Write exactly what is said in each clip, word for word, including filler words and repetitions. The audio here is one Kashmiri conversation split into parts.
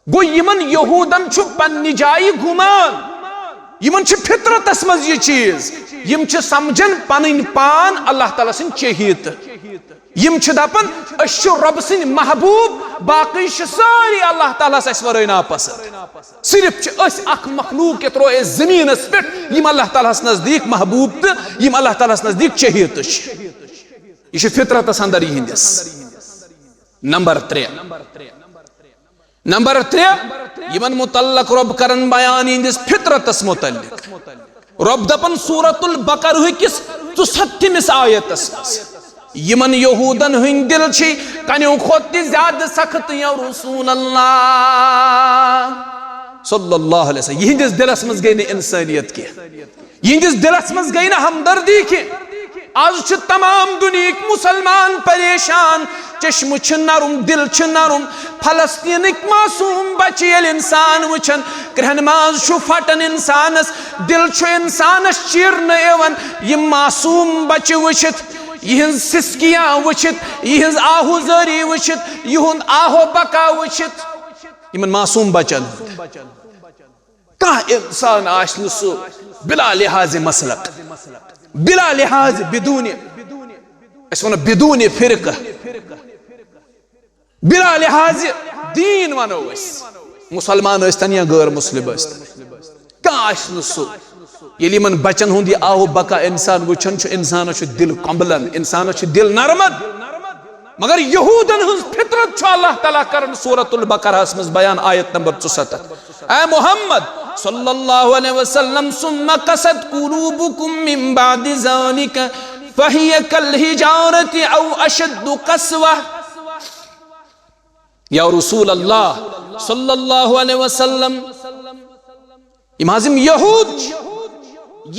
گوٚو، یِمن یہوٗدن چھُ پننہِ جایہِ گُمان، یِمن چھِ فطرتس منٛز یہِ چیٖز، یِم چھِ سمجھان پنٕنۍ پان اللہ تعالیٰ سٕنٛدۍ چہیٖتہٕ۔ یِم چھِ دپان، أسۍ چھِ رۄب سٕنٛدۍ محبوٗب، باقٕے چھِ سٲری اللہ تعالیٰ ہس اسہِ ورٲے ناپسنٛد۔ صرف چھِ أسۍ اکھ مخلوق یتھ روے أسۍ زٔمیٖنس پٮ۪ٹھ، یِم اللہ تعالیٰ ہس نزدیٖک محبوٗب تہٕ یِم اللہ تعالیٰ ہس نزدیٖک چہیٖتہٕ چھِ۔ یہِ چھِ فطرتس اندر یِہنٛدِس۔ نمبر ترٛےٚ۔ نمبر ترٛےٚ، یِمن متعلق رۄب کرن بیان یِہنٛدِس فطرتس متعلق۔ رۄب دپان سورۃ البقرہ کِس ژُستھمِس آیتس منٛز، یِمن یہوٗدن ہٕنٛدۍ دِل چھِ کنیو کھۄتہٕ تہِ زیادٕ سخت، یا رسول اللہ صلی اللہ علیہ وسلم۔ یِہنٛدِس دِلس منٛز گٔے نہٕ انسٲنیت کینٛہہ۔ یِہنٛدِس دِلس منٛز گٔے نہٕ ہمدردی کینٛہہ۔ آز چھِ تمام دُنیہٕکۍ مُسلمان پریشان، چشمہٕ چھِ نرم، دِل چھِ نرم۔ فلسطینٕکۍ معصوٗم بچہٕ ییٚلہِ انسان وٕچھن، کرٛہن ماز چھُ پھٹان انسانس، دِل چھُ انسانس چیرنہٕ یِوان۔ یِم معصوٗم بچہٕ وٕچھِتھ، یِہنٛز سسکیاں وٕچھِتھ، یِہنٛز آہوزٲری وٕچھِتھ، یِہُنٛد آہو بکا وٕچھِتھ، یِمن معصوٗم بچن ہُنٛد۔ کانٛہہ انسان آسہِ نہٕ سُہ بلا لحاظ مسلک، بلا لحاظ بدون، أسۍ وَنو بدون فرقہ، بلا لحاظ دیٖن وَنو أسۍ، مُسلمان ٲسۍتن یا غٲر مُسلِم ٲسۍتن، کانٛہہ آسہِ نہٕ سُہ۔ ییٚلہِ یِمن بچن ہُنٛد یہِ آہو بکا انسان وٕچھان چھُ، انسانس چھُ دِل کۄمبلان، انسانس چھُ دِل نرمد۔ مگر یہودن ہٕنٛز فطرت چھُ اللہ تعالیٰ کران سورۃ البقرہس منٛز بیان، آیت نمبر ژُستتھ۔ اے محمد صلی اللہ علیہ وسلم، ثم قست قلوبكم من بعد ذلك فهي كالحجارة أو أشد قسوة۔ یا رسول اللہ صلی اللہ علیہ وسلم، یِم حظ یِم یہود چھِ،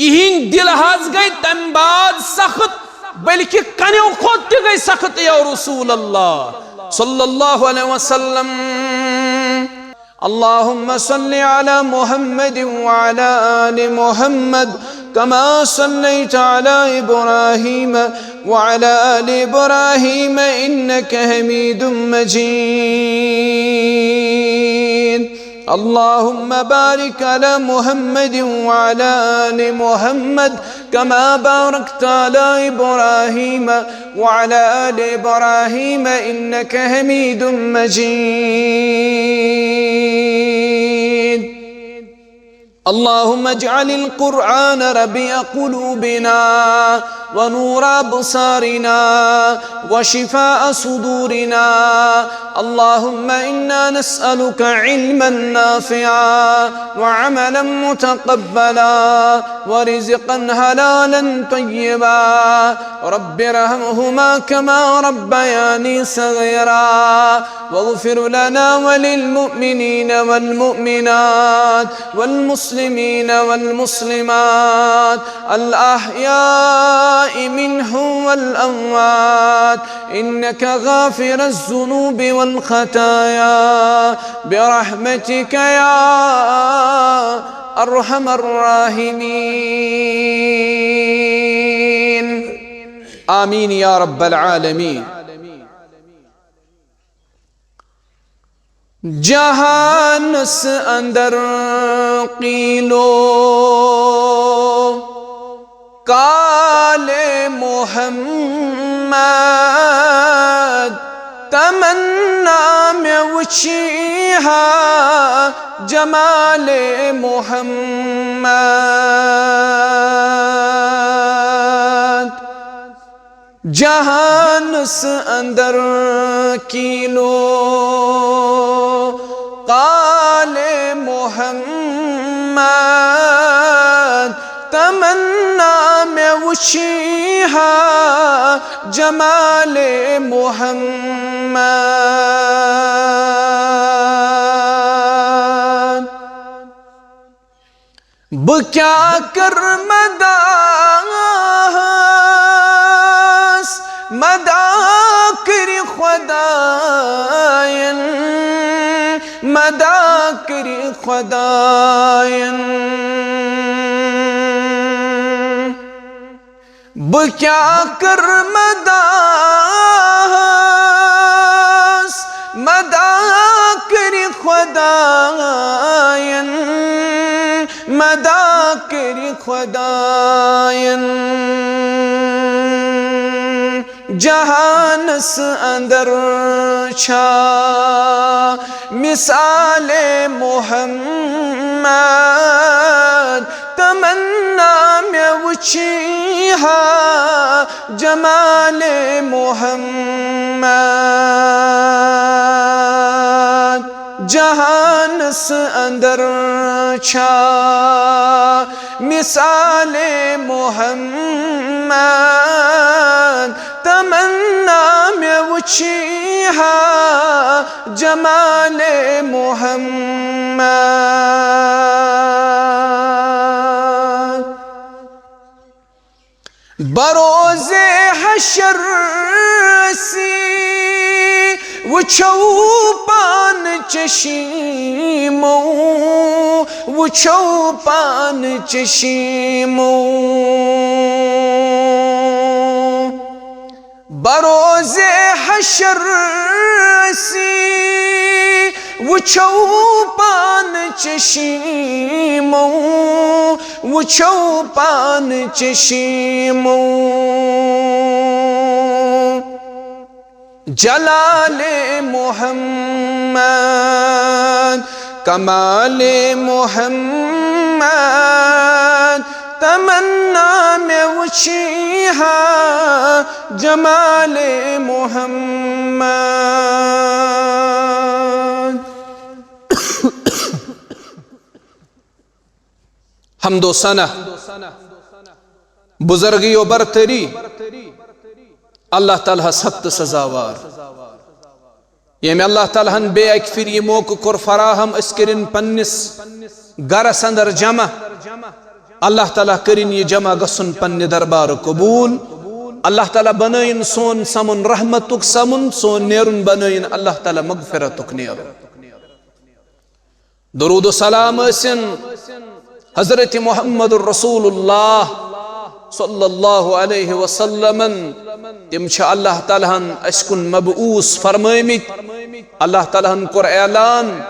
یِہِنٛدۍ دِل حظ گٔے تَمہِ بعد سخت، بلکہِ کنیو کھۄتہٕ تہِ گٔے سخت، یا رسول اللہ صلی اللہ علیہ وسلم۔ اللهم صل على محمد وعلى آل محمد كما صليت على إبراهيم وعلى آل إبراهيم إنك حميد مجيد. اللهم بارك على محمد وعلى آل محمد كما باركت على إبراهيم وعلى آل إبراهيم إنك حميد مجيد. اللهم اجعل القرآن ربيع قلوبنا ونور أبصارنا وشفاء صدورنا. اللهم إنا نسألك علما نافعا وعملا متقبلا ورزقا حلالا طيبا. رب ارحمهما كما ربياني صغيرا. واغفر لنا وللمؤمنين والمؤمنات والمسلمين والمسلمات الأحياء منهم والأموات إنك غافر الذنوب والخطايا برحمتك يا أرحم الراحمين. آمين يا رب العالمين. جہانس اندر قیلو کال محمد، تمنا مےٚ وٕچھی ہا جمال محمد۔ جہانس اندر کیلو قال محمد، تمنا مےٚ وٕچھی ہا جمال محمد۔ بہٕ کیٛاہ کَرٕ مداحس، مداح کٔرِ خۄدایَن، مداح کٔرِ خۄدایَن۔ بہٕ کیٛاہ کَرٕ مداحس، مداح کٔرِ خۄدایَن۔ خۄدایَن جہانَس اندر چھا مثال محمد؟ تمنا مےٚ وٕچھی ہا جمال محمد۔ جہانس اندر چھا مثال محمد؟ تمنا مےٚ وٕچھی ہا جمال محمد۔ بروز حشر سی وچھو پان چشیمو، وچھو پان چشیمو۔ بروز حشر سی وچھو پان چشیمو، وچھو پان چشیمو۔ جلال محمد، کمال محمد، تمنا مےٚ وٕچھی ہا جمال محمد۔ حمد و ثنا، بزرگی و برتری اللہ تعالیٰ ہس حق تہٕ سزاوار۔ ییٚمۍ اللہ تعالیٰ ہن بیٚیہِ اکہِ پھِرِ یہِ موقعہٕ کوٚر فراہم، أسۍ کٔرِن پننِس گرس اندر جمع۔ اللہ تعالیٰ کٔرِن یہِ جمع گژھُن پننہِ دربارٕ قبول۔ اللہ تعالیٰ بنٲیِن سون سمُن رحمتُک سمُن، سون نیرُن بنٲیِن اللہ تعالیٰ مغفرتُک نیرُن۔ درود و سلام ٲسِن حضرت محمد رسول اللہ صلی اللہ علیہ وسلمن۔ تِم چھِ اللہ تعالیٰ ہن اَسہِ کُن مبعوث فرمٲومٕتۍ۔ اللہ تعالیٰ ہن کوٚر اعلان،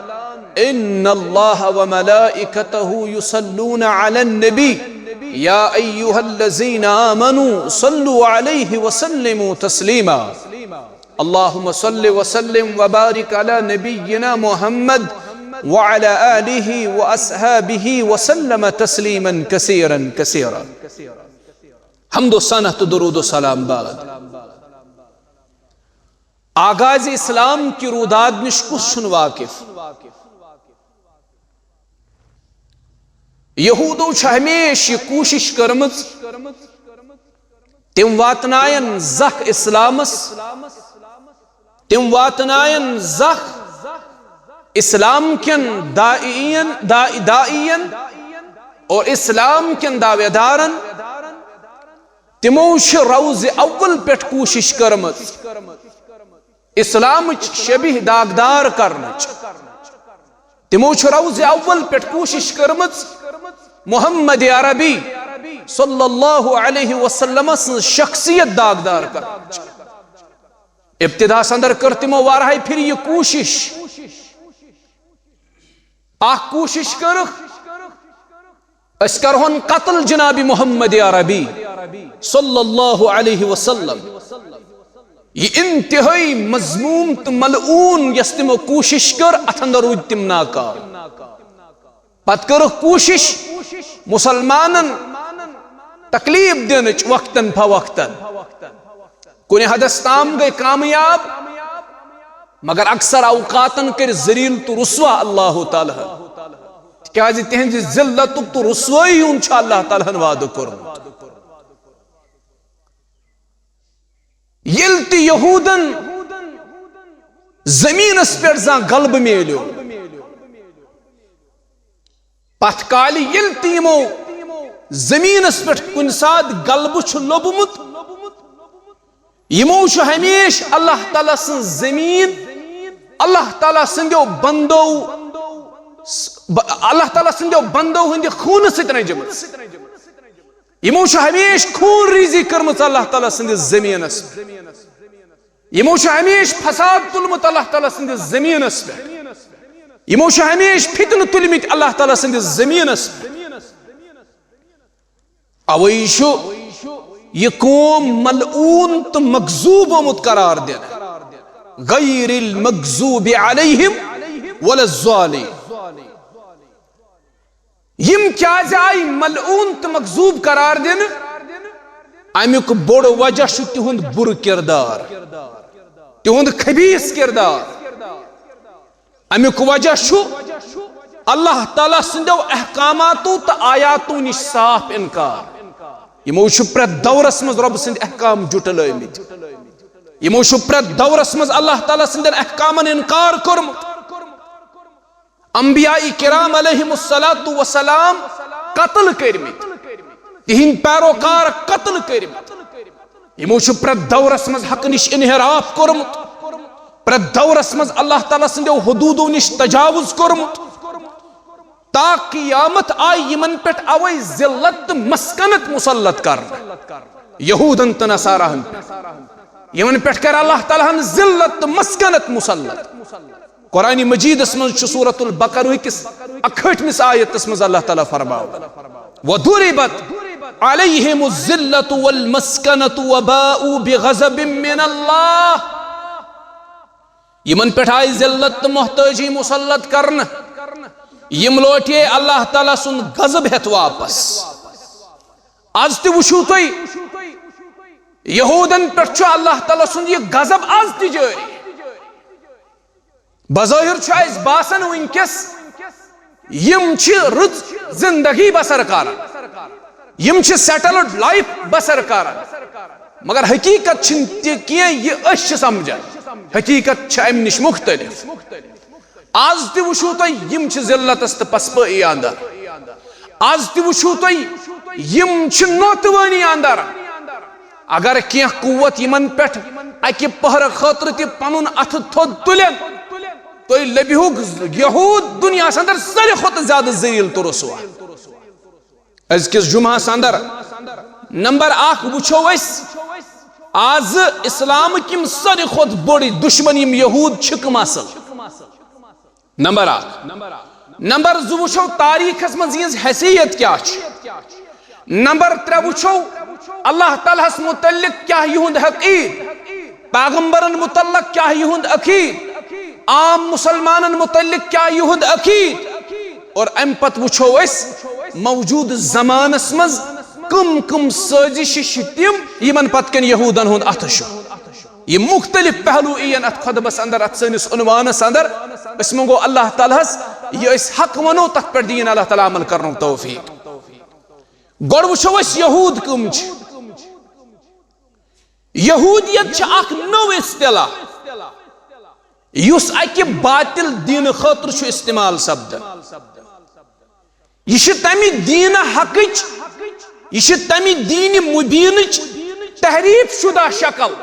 ان اللہ و ملائکتہ یصلون علی النبی، یا ایھا الذین آمنوا صلوا علیہ وسلموا تسلیما۔ اللهم صل وسلم وبارك على نبينا محمد وعلى آله وأصحابه وسلم تسليما كثيرا كثيرا۔ حمد و ثنا تہٕ درود و سلام بعد۔ آغاز اسلام کہِ روداد نِش کُس چھُنہٕ واقف؟ یہودو چھِ ہمیشہِ یہِ کوٗشِش کٔرمٕژ، تِم واتناین زکھ اسلامس، تِم واتناین زکھ اسلام کٮ۪ن داعین، دا-، داعین اور اسلام کٮ۪ن دعوے دارن۔ تِمو چھِ روزِ اول پٮ۪ٹھ کوٗشِش کٔرمٕژ اسلامٕچ شبیہ داغدار کرنٕچ۔ تِمو چھِ روزِ اول پٮ۪ٹھ کوٗشِش کٔرمٕژ محمد عربی صلی اللہ علیہ وسلم سٕنٛز شخصیت داغدار کرنٕچ۔ ابتداہس اندر کٔر تِمو واریاہہِ پھِرِ یہِ کوٗشِش۔ اکھ کوٗشِش کٔرٕکھ، أسۍ کرہون قتل جناب محمد عربی صلی اللہ علیہ وسلم۔ یہِ انتہٲئی مذموم تہٕ ملعون یۄس تِمو کوٗشِش کٔر، اتھ اندر روٗدۍ تِم ناکام۔ پتہٕ کٔرٕکھ کوٗشِش مسلمانن تکلیف دِنٕچ وقتاً فوقتاً۔ کُنہِ حدس تام گٔے کامیاب، مگر اکثر اوقاتن کٔرۍ ذلیل تہٕ رسوا اللہ تعالیٰ ہن، تِکیازِ تِہنزِ ذلتُک تہٕ رسوٲیی ہُنٛد چھُ اللہ تعالیٰ ہن وعدٕ کوٚرمُت۔ ییٚلہِ تہِ یہودن زمینس پٮ۪ٹھ زانٛہہ غلبہٕ میلیو، پتھ کالہِ ییٚلہِ تہِ یِمو زمینس پٮ۪ٹھ کُنہِ ساتہٕ غلبہٕ چھُ لوٚبمُت، یِمو چھُ ہمیشہِ اللہ تعالیٰ سٕنٛز زمین اللہ تعالیٰ سٕنٛدیو بندو، اللہ تعالیٰ سٕنٛدیو بندو ہٕنٛدِ خوٗنہٕ سۭتۍ رٔنجمٕژ۔ یِمو چھُ ہمیشہِ خوٗن ریزی کٔرمٕژ اللہ تعالیٰ سٕنٛدِس زٔمیٖنَس پٮ۪ٹھ۔ یِمو چھُ ہمیشہِ فساد تُلمُت اللہ تعالیٰ سٕنٛدِس زٔمیٖنَس پٮ۪ٹھ۔ یِمو چھُ ہمیشہِ فتنہٕ تُلمٕتۍ اللہ تعالیٰ سٕنٛدِس زٔمیٖنَس پٮ۪ٹھ۔ اوے چھُ یہِ قوم ملعون تہٕ مغضوب آمُت قرار دِنہٕ۔ غیر المغضوب علیہم ولا الضالین۔ یِم کیازِ آیہِ ملعون تہٕ مغضوب قرار دِنہٕ؟ امیُک بوٚڑ وجہ چھُ تِہُنٛد بُرٕ کردار، تِہُنٛد خبیث کردار۔ امیُک وجہ چھُ اللہ تعالیٰ سٕنٛدیو احکاماتو تہٕ آیاتو نِش صاف انکار۔ یِمو چھُ پرٛٮ۪تھ دورس منٛز رۄبہٕ سٕنٛدۍ احکام جُٹلٲومٕتۍ۔ یِمو چھُ پرٛٮ۪تھ دورس منٛز اللہ تعالیٰ سٕنٛدٮ۪ن احکامن انکار کوٚرمُت۔ انبیاء کرام علیہم الصلوۃ والسلام قتل کٔرمٕتۍ، تِہنٛدۍ پیروکار قتل کٔرمٕتۍ۔ یِمو چھُ پرٛٮ۪تھ دورس منٛز حق نِش انحراف کوٚرمُت، پرٛٮ۪تھ دورس منٛز اللہ تعالیٰ سٕنٛدیو حدوٗدو نِش تجاوز کوٚرمُت۔ تا قیامت آیہِ یِمن پٮ۪ٹھ اوے ذلت تہٕ مسکنت مسلط کرنہٕ، یہودن تہٕ نصاراہن پٮ۪ٹھ۔ یِمن پٮ۪ٹھ کرِ اللہ تعالیٰ ہن ذلت تہٕ مسکنت مسلط۔ قرآن مجیدس منٛز چھُ سورۃ البقرہ کِس اکہٲٹھمس آیتس منٛز اللہ تعالیٰ فرماوان، وضربت علیہم الذلۃ والمسکنۃ وباءوا بغضب من اللہ۔ یِمن پٮ۪ٹھ آیہِ ذلت تہٕ محتٲجی مسلط کرنہٕ۔ یِم لوٹے اللہ تعالیٰ سُنٛد غضب ہٮ۪تھ واپس۔ از تہِ وٕچھِو تُہۍ، یہودن پٮ۪ٹھ چھُ اللہ تعالیٰ سُنٛد یہِ غضب از تہِ جٲری۔ بظٲہِر چھُ اَسہِ باسان وٕنکیٚس یِم چھِ رٕژ زندگی بسر کران، یِم چھِ سیٹلڈ لایف بسر کران، مگر حقیقت چھِنہٕ تہِ کینٛہہ یہِ أسۍ چھِ سمجھان۔ حقیقت چھِ اَمہِ نِش مختلف۔ از تہِ وٕچھِو تُہۍ، یِم چھِ ذلتس تہٕ پسپٲیی اندر۔ از تہِ وٕچھِو تُہۍ، یِم چھِ نوتوٲنی اندر۔ اگر کینٛہہ قوت یِمن پٮ۪ٹھ اکہِ پہرٕ خٲطرٕ تہِ پنُن اتھٕ تھوٚد تُلن، تُہۍ لٔبِہُکھ یہود دُنیاہس اندر ساروی کھۄتہٕ زیادٕ ذلیل تہٕ رسوا۔ أزکِس جمعہس اندر نمبر اکھ وٕچھو أسۍ، آز اسلامٕکۍ یِم ساروی کھۄتہٕ بٔڑۍ دشمن یِم یہود چھِ، کٕم اصل؟ نمبر اکھ۔ نمبر زٕ وٕچھو تاریخس منٛز یِہنٛز حیثیت کیٛاہ چھِ۔ نمبر ترٛےٚ وٕچھو اللہ تعالیٰ ہس متعلق کیٛاہ یِہُنٛد عقیٖد، پیغمبرن متعلق کیٛاہ یِہُنٛد عقیٖد، عام مسلمانن متعلق کیٛاہ یِہُنٛد عقیٖد۔ اور امہِ پتہٕ وٕچھو أسۍ موجودٕ زمانس منٛز کٕم کٕم سٲزشہِ چھِ تِم یِمن پتہٕ کٮ۪ن یہودن ہُنٛد اتھٕ چھُ۔ یِم مختلف پہلو یِین اتھ خطبس اندر، اتھ سٲنِس عنوانس اندر۔ أسۍ منٛگو اللہ تعالیٰ ہس یہِ أسۍ حق ونو تتھ پٮ۪ٹھ دِیِن اللہ تعالیٰ عمل کرنُک توفیق۔ گۄڈٕ وٕچھو أسۍ یہود کٕم چھِ۔ یہودیت چھِ اکھ نٔو اصطلاح یُس اکہِ باطل دینہٕ خٲطرٕ چھُ استعمال سپدان۔ یہِ چھِ تمہِ دینہٕ حقٕچ، یہِ چھِ تمہِ دینہِ مبیٖنٕچ تحریف شدہ شکل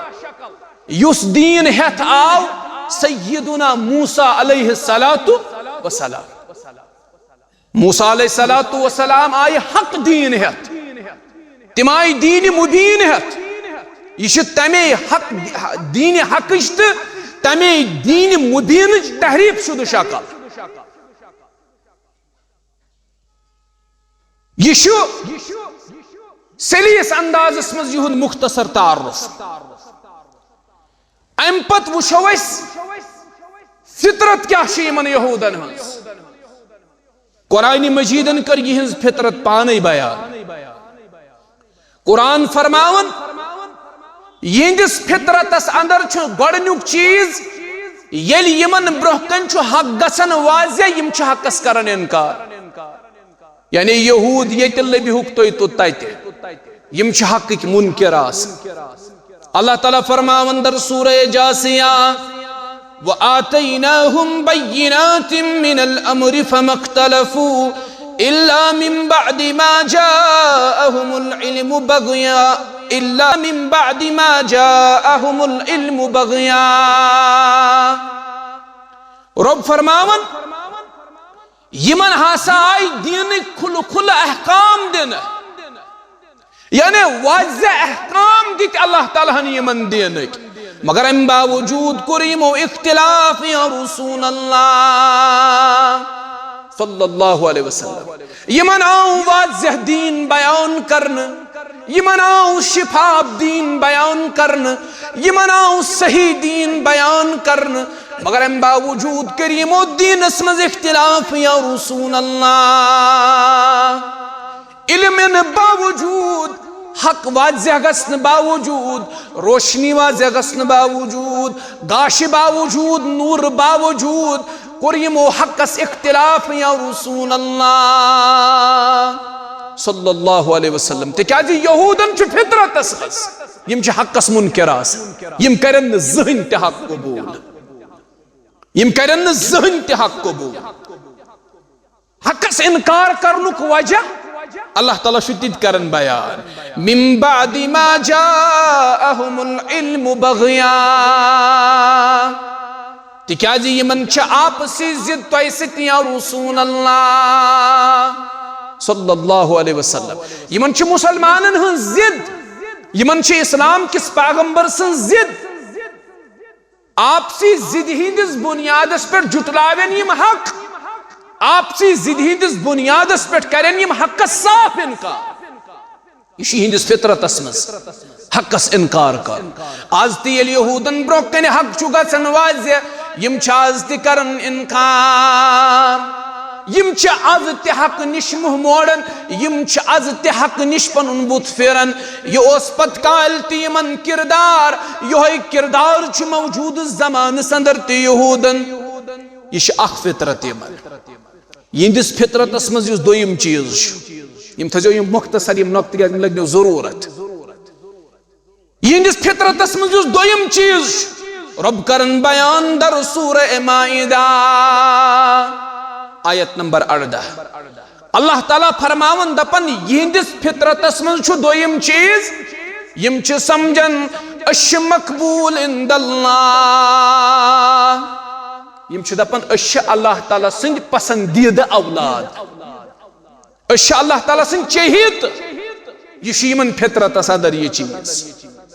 یُس دین ہٮ۪تھ آو سیدنا موسیٰ علیہ الصلوۃ والسلام۔ موسیٰ علیہ الصلوۃ والسلام آیہِ حق دین ہٮ۪تھ، تِم آیہِ دینہِ مبیٖن ہٮ۪تھ۔ یہِ چھِ تمے حق، دینہِ حقٕچ تہٕ تمے دینہِ مبیٖنٕچ تحریف شدہ شکل۔ یہِ چھُ سلیس اندازس منٛز یِہُنٛد مختصر تعارف۔ امہِ پتہٕ وٕچھو أسۍ فطرت کیٛاہ چھِ یِمن یہودن ہٕنٛز۔ قرآن مجیدن کٔر یِہٕنٛز فطرت پانے بیان۔ قرآن فرماوان، یِہنٛدِس فطرتس اندر چھُ گۄڈٕنیُک چیز، ییٚلہِ یِمن برونٛہہ کنہِ چھُ حق گژھان واضح، یِم چھِ حقس کران انکار۔ یعنی یہود ییٚتہِ لٔبِہُکھ تُہۍ تہٕ تتہِ، یِم چھِ حقٕکۍ منکر آسان۔ اللہ تعالیٰ فرماوان در سورہ جاثیہ، وآتیناہم بینات من الامر فما اختلفوا الا من بعد ما جاءہم العلم بغیا، الا من بعد ما جاءہم العلم بغیا۔ رب فرماوان، یِمن ہسا آیہِ دینٕکۍ کھُلہٕ کھُلہٕ احکام دِنہٕ، یعنی واضح احکام دِتۍ اللہ تعالیٰ ہن یِمن دینٕکۍ، مگر امہِ باوجود کوٚر یِمو اختلاف یا رسول اللہ صلی اللہ علیہ وسلم۔ یِمن آو واضح دیٖن بیان کرنہٕ، یِمن آو شفاف دیٖن بیان کرنہٕ، یِمن آو صحیح دیٖن بیان کرنہٕ، مگر امہِ باوجوٗد کٔر یِمو دیٖنس منٛز اختلاف۔ یا رسول اللہ، علم یِنہٕ باوجوٗد، حق واضح گژھنہٕ باوجوٗد، روشنی واضح گژھنہٕ باوجوٗد، گاشہِ باوجوٗد، نوٗر باوجوٗد، کوٚر یِمو حقس اختلاف۔ یا رسول اللہ صلی اللہ علیہ وسلم، تِکیازِ یہوٗدن چھُ فطرتس منٛز، یِم چھِ حقس منکر آسان، یِم کرن نہٕ زٕہٕنۍ تہِ حق قبوٗل، یِم کرن نہٕ زٕہٕنۍ تہِ حق قبوٗل۔ حقس انکار کرنُک وجہ اللہ تعالیٰ چھُ تہِ تہِ کران بیان، من بعد ما جاءهم العلم بغیا، تِکیازِ یِمن چھِ آپسی ضد تۄہہِ سۭتۍ۔ یا رسول اللہ صلی اللہ علیہ وسلم، یِمن چھِ مسلمانن ہٕنٛز ضد، یِمن چھِ اسلام کِس پیغمبر سٕنٛز ضد۔ آپسی ضد ہٕنٛدِس بُنیادس پٮ۪ٹھ جُٹلاون یِم حق، آپسی ضد ہٕنٛدِس بُنیادس پٮ۪ٹھ کرن یِم حقس صاف انکار۔ یہِ چھُ یِہنٛدِس فطرتس منٛز حقس انکار کرُن۔ از تہِ ییٚلہِ یہوٗدن برونٛہہ کنہِ حق چھُ گژھان واضح، یِم چھِ از تہِ کران انکار۔ یِم چھِ از تہِ حق نِش منہ موڑان، یِم چھِ از تہِ حق نِش پنُن بُتھ پھیران۔ یہِ اوس پتہٕ کالہِ تہِ یِمن کردار، یِہوٚے کردار چھُ موجودٕ زمانس اندر تہِ یہوٗدن۔ یہِ چھِ اکھ فطرت یِمن۔ یِہنٛدِس فطرتس منٛز یُس دوٚیِم چیٖز چھُ، یِم تھٲیزیو یِم مختصر، یِم نۄقطہٕ، یِم لگنو ضروٗرت۔ یِہنٛدِس فطرتس منٛز یُس دوٚیِم چیٖز چھُ، رۄب کرن بیان در سورہ مائدہ، آیت نمبر اردہ۔ اللہ تعالیٰ فرماوان، دپان، یِہنٛدِس فطرتس منٛز چھُ دوٚیِم چیٖز، یِم چھِ سمجھان أسۍ چھِ مقبول عند اللہ۔ یِم چھِ دپان أسۍ چھِ اللہ تعالیٰ سٕنٛدۍ پسندیدٕ اولاد۔ أسۍ چھِ اللہ تعالیٰ سٕنٛدۍ چہیت۔ یہِ چھُ یِمن فطرتس اندر یہِ چیٖز۔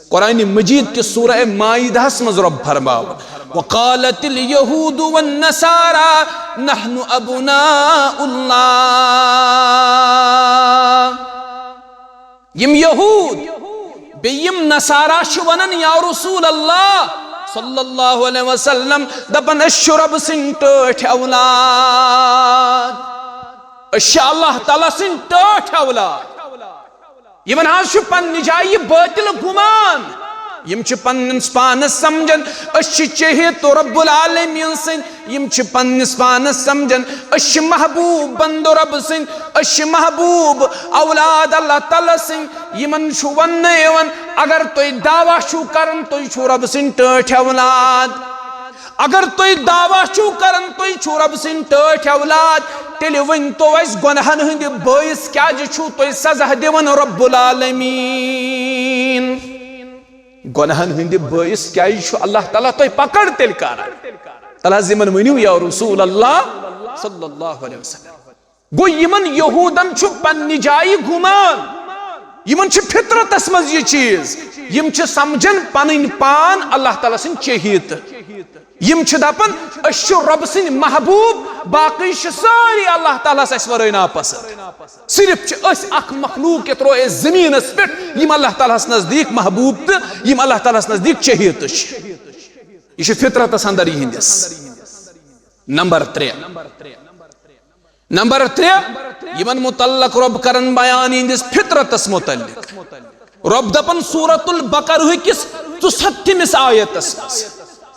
قرآن مجید کِس سورہ مائدہس منٛز رۄب فرماوان، وقالت الیہود والنصارى نحن ابناء اللہ۔ یِم یہوٗد بیٚیہِ یِم نصارا چھِ ونان، یا رسول اللہ صلی اللہ علیہ وسلم، دپان أسۍ چھِ رۄبہٕ سٕنٛدۍ ٹٲٹھۍ اولاد، أسۍ چھِ اللہ تعالیٰ سٕنٛدۍ ٹٲٹھۍ اولاد۔ یِمن حظ چھُ پننہِ جایہِ یہِ باطل گُمان۔ یِم چھِ پننِس پانس سمجھان أسۍ چھِ چہیت رب العالمین سٕنٛدۍ۔ یِم چھِ پننِس پانس سمجھان أسۍ چھِ محبوب بندو رب سٕنٛدۍ، أسۍ چھِ محبوب اولاد اللہ تعالیٰ سٕنٛدۍ۔ یِمن چھُ وننہٕ یِوان، اگر تُہۍ دعویٰ چھِو کران تُہۍ چھِو رب سٕنٛدۍ ٹٲٹھۍ اولاد، اگر تُہۍ دعویٰ چھِو کران تُہۍ چھِو رب سٕنٛدۍ ٹٲٹھۍ اولاد، تیٚلہِ ؤنۍ تو اَسہِ گۄنہن ہٕنٛدِ بٲعث کیازِ چھِو تُہۍ سزا دِوان رب العالمین؟ گۄنہن ہٕنٛدِ بٲعث کیازِ چھُ اللہ تعالیٰ تۄہہِ پکڑ تیٚلہِ کران؟ تیٚلہِ حظ یِمن ؤنِو یا رسول اللہ صلی اللہ علیہ وسلم۔ گوٚو یِمن یہوٗدن چھُ پننہِ جایہِ گُمان، یِمن چھِ فطرتس منٛز یہِ چیٖز، یِم چھِ سمجھان پنٕنۍ پان اللہ تعالیٰ سٕنٛدۍ چہیت۔ یِم چھِ دپان أسۍ چھِ رۄب سٕنٛدۍ محبوب، باقٕے چھِ سٲری اللہ تعالیٰ ہس اسہِ ورٲے ناپسند۔ صرف چھِ أسۍ اکھ مخلوق یتھ روے زٔمیٖنس پٮ۪ٹھ یِم اللہ تعالیٰ ہس نزدیٖک محبوب تہٕ یِم اللہ تعالیٰ ہس نزدیٖک چہیت چھِ۔ یہِ چھُ فطرتس اندر یِہنٛدِس۔ نمبر ترٛےٚ، نمبر ترٛےٚ، یِمن متعلق رۄب کرن بیان یِہنٛدِس فطرتس متعلق۔ رۄب دپان سورۃ البقرہ کِس ژُستھمِس آیتس منٛز،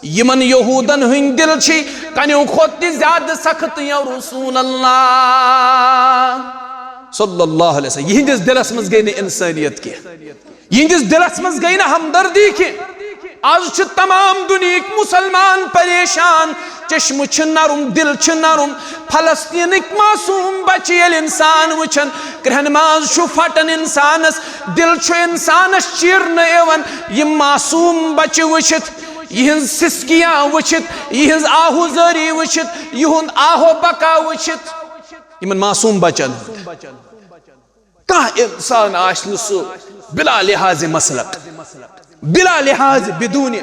یِمن یہوٗدن ہٕنٛدۍ دِل چھِ کنیو کھۄتہٕ تہِ زیادٕ سخت، یا رسول اللہ صلی اللہ علیہ وسلم۔ یِہنٛدِس دِلس منٛز گٔے نہٕ انسٲنیت کینٛہہ۔ یِہنٛدِس دِلس منٛز گٔے نہٕ ہمدردی کینٛہہ۔ از چھِ تمام دُنیہٕکۍ مُسلمان پریشان، چشمہٕ چھِ نرم، دِل چھِ نرم۔ فلسطینٕکۍ معصوم بچہٕ ییٚلہِ انسان وٕچھن، کرٛہن ماز چھُ پھٹان انسانس، دِل چھُ انسانس چیرنہٕ یِوان۔ یِم معصوم بچہٕ وٕچھِتھ، یِہنٛز سسکیاں وٕچھِتھ، یِہنٛز آہوزٲری وٕچھِتھ، یِہُنٛد آہو بکا وٕچھِتھ، یِمن معصوم بچن ہُنٛد کانٛہہ انسان آسہِ نہٕ سُہ بلا لحاظ مسلک، بلا لحاظ بدون،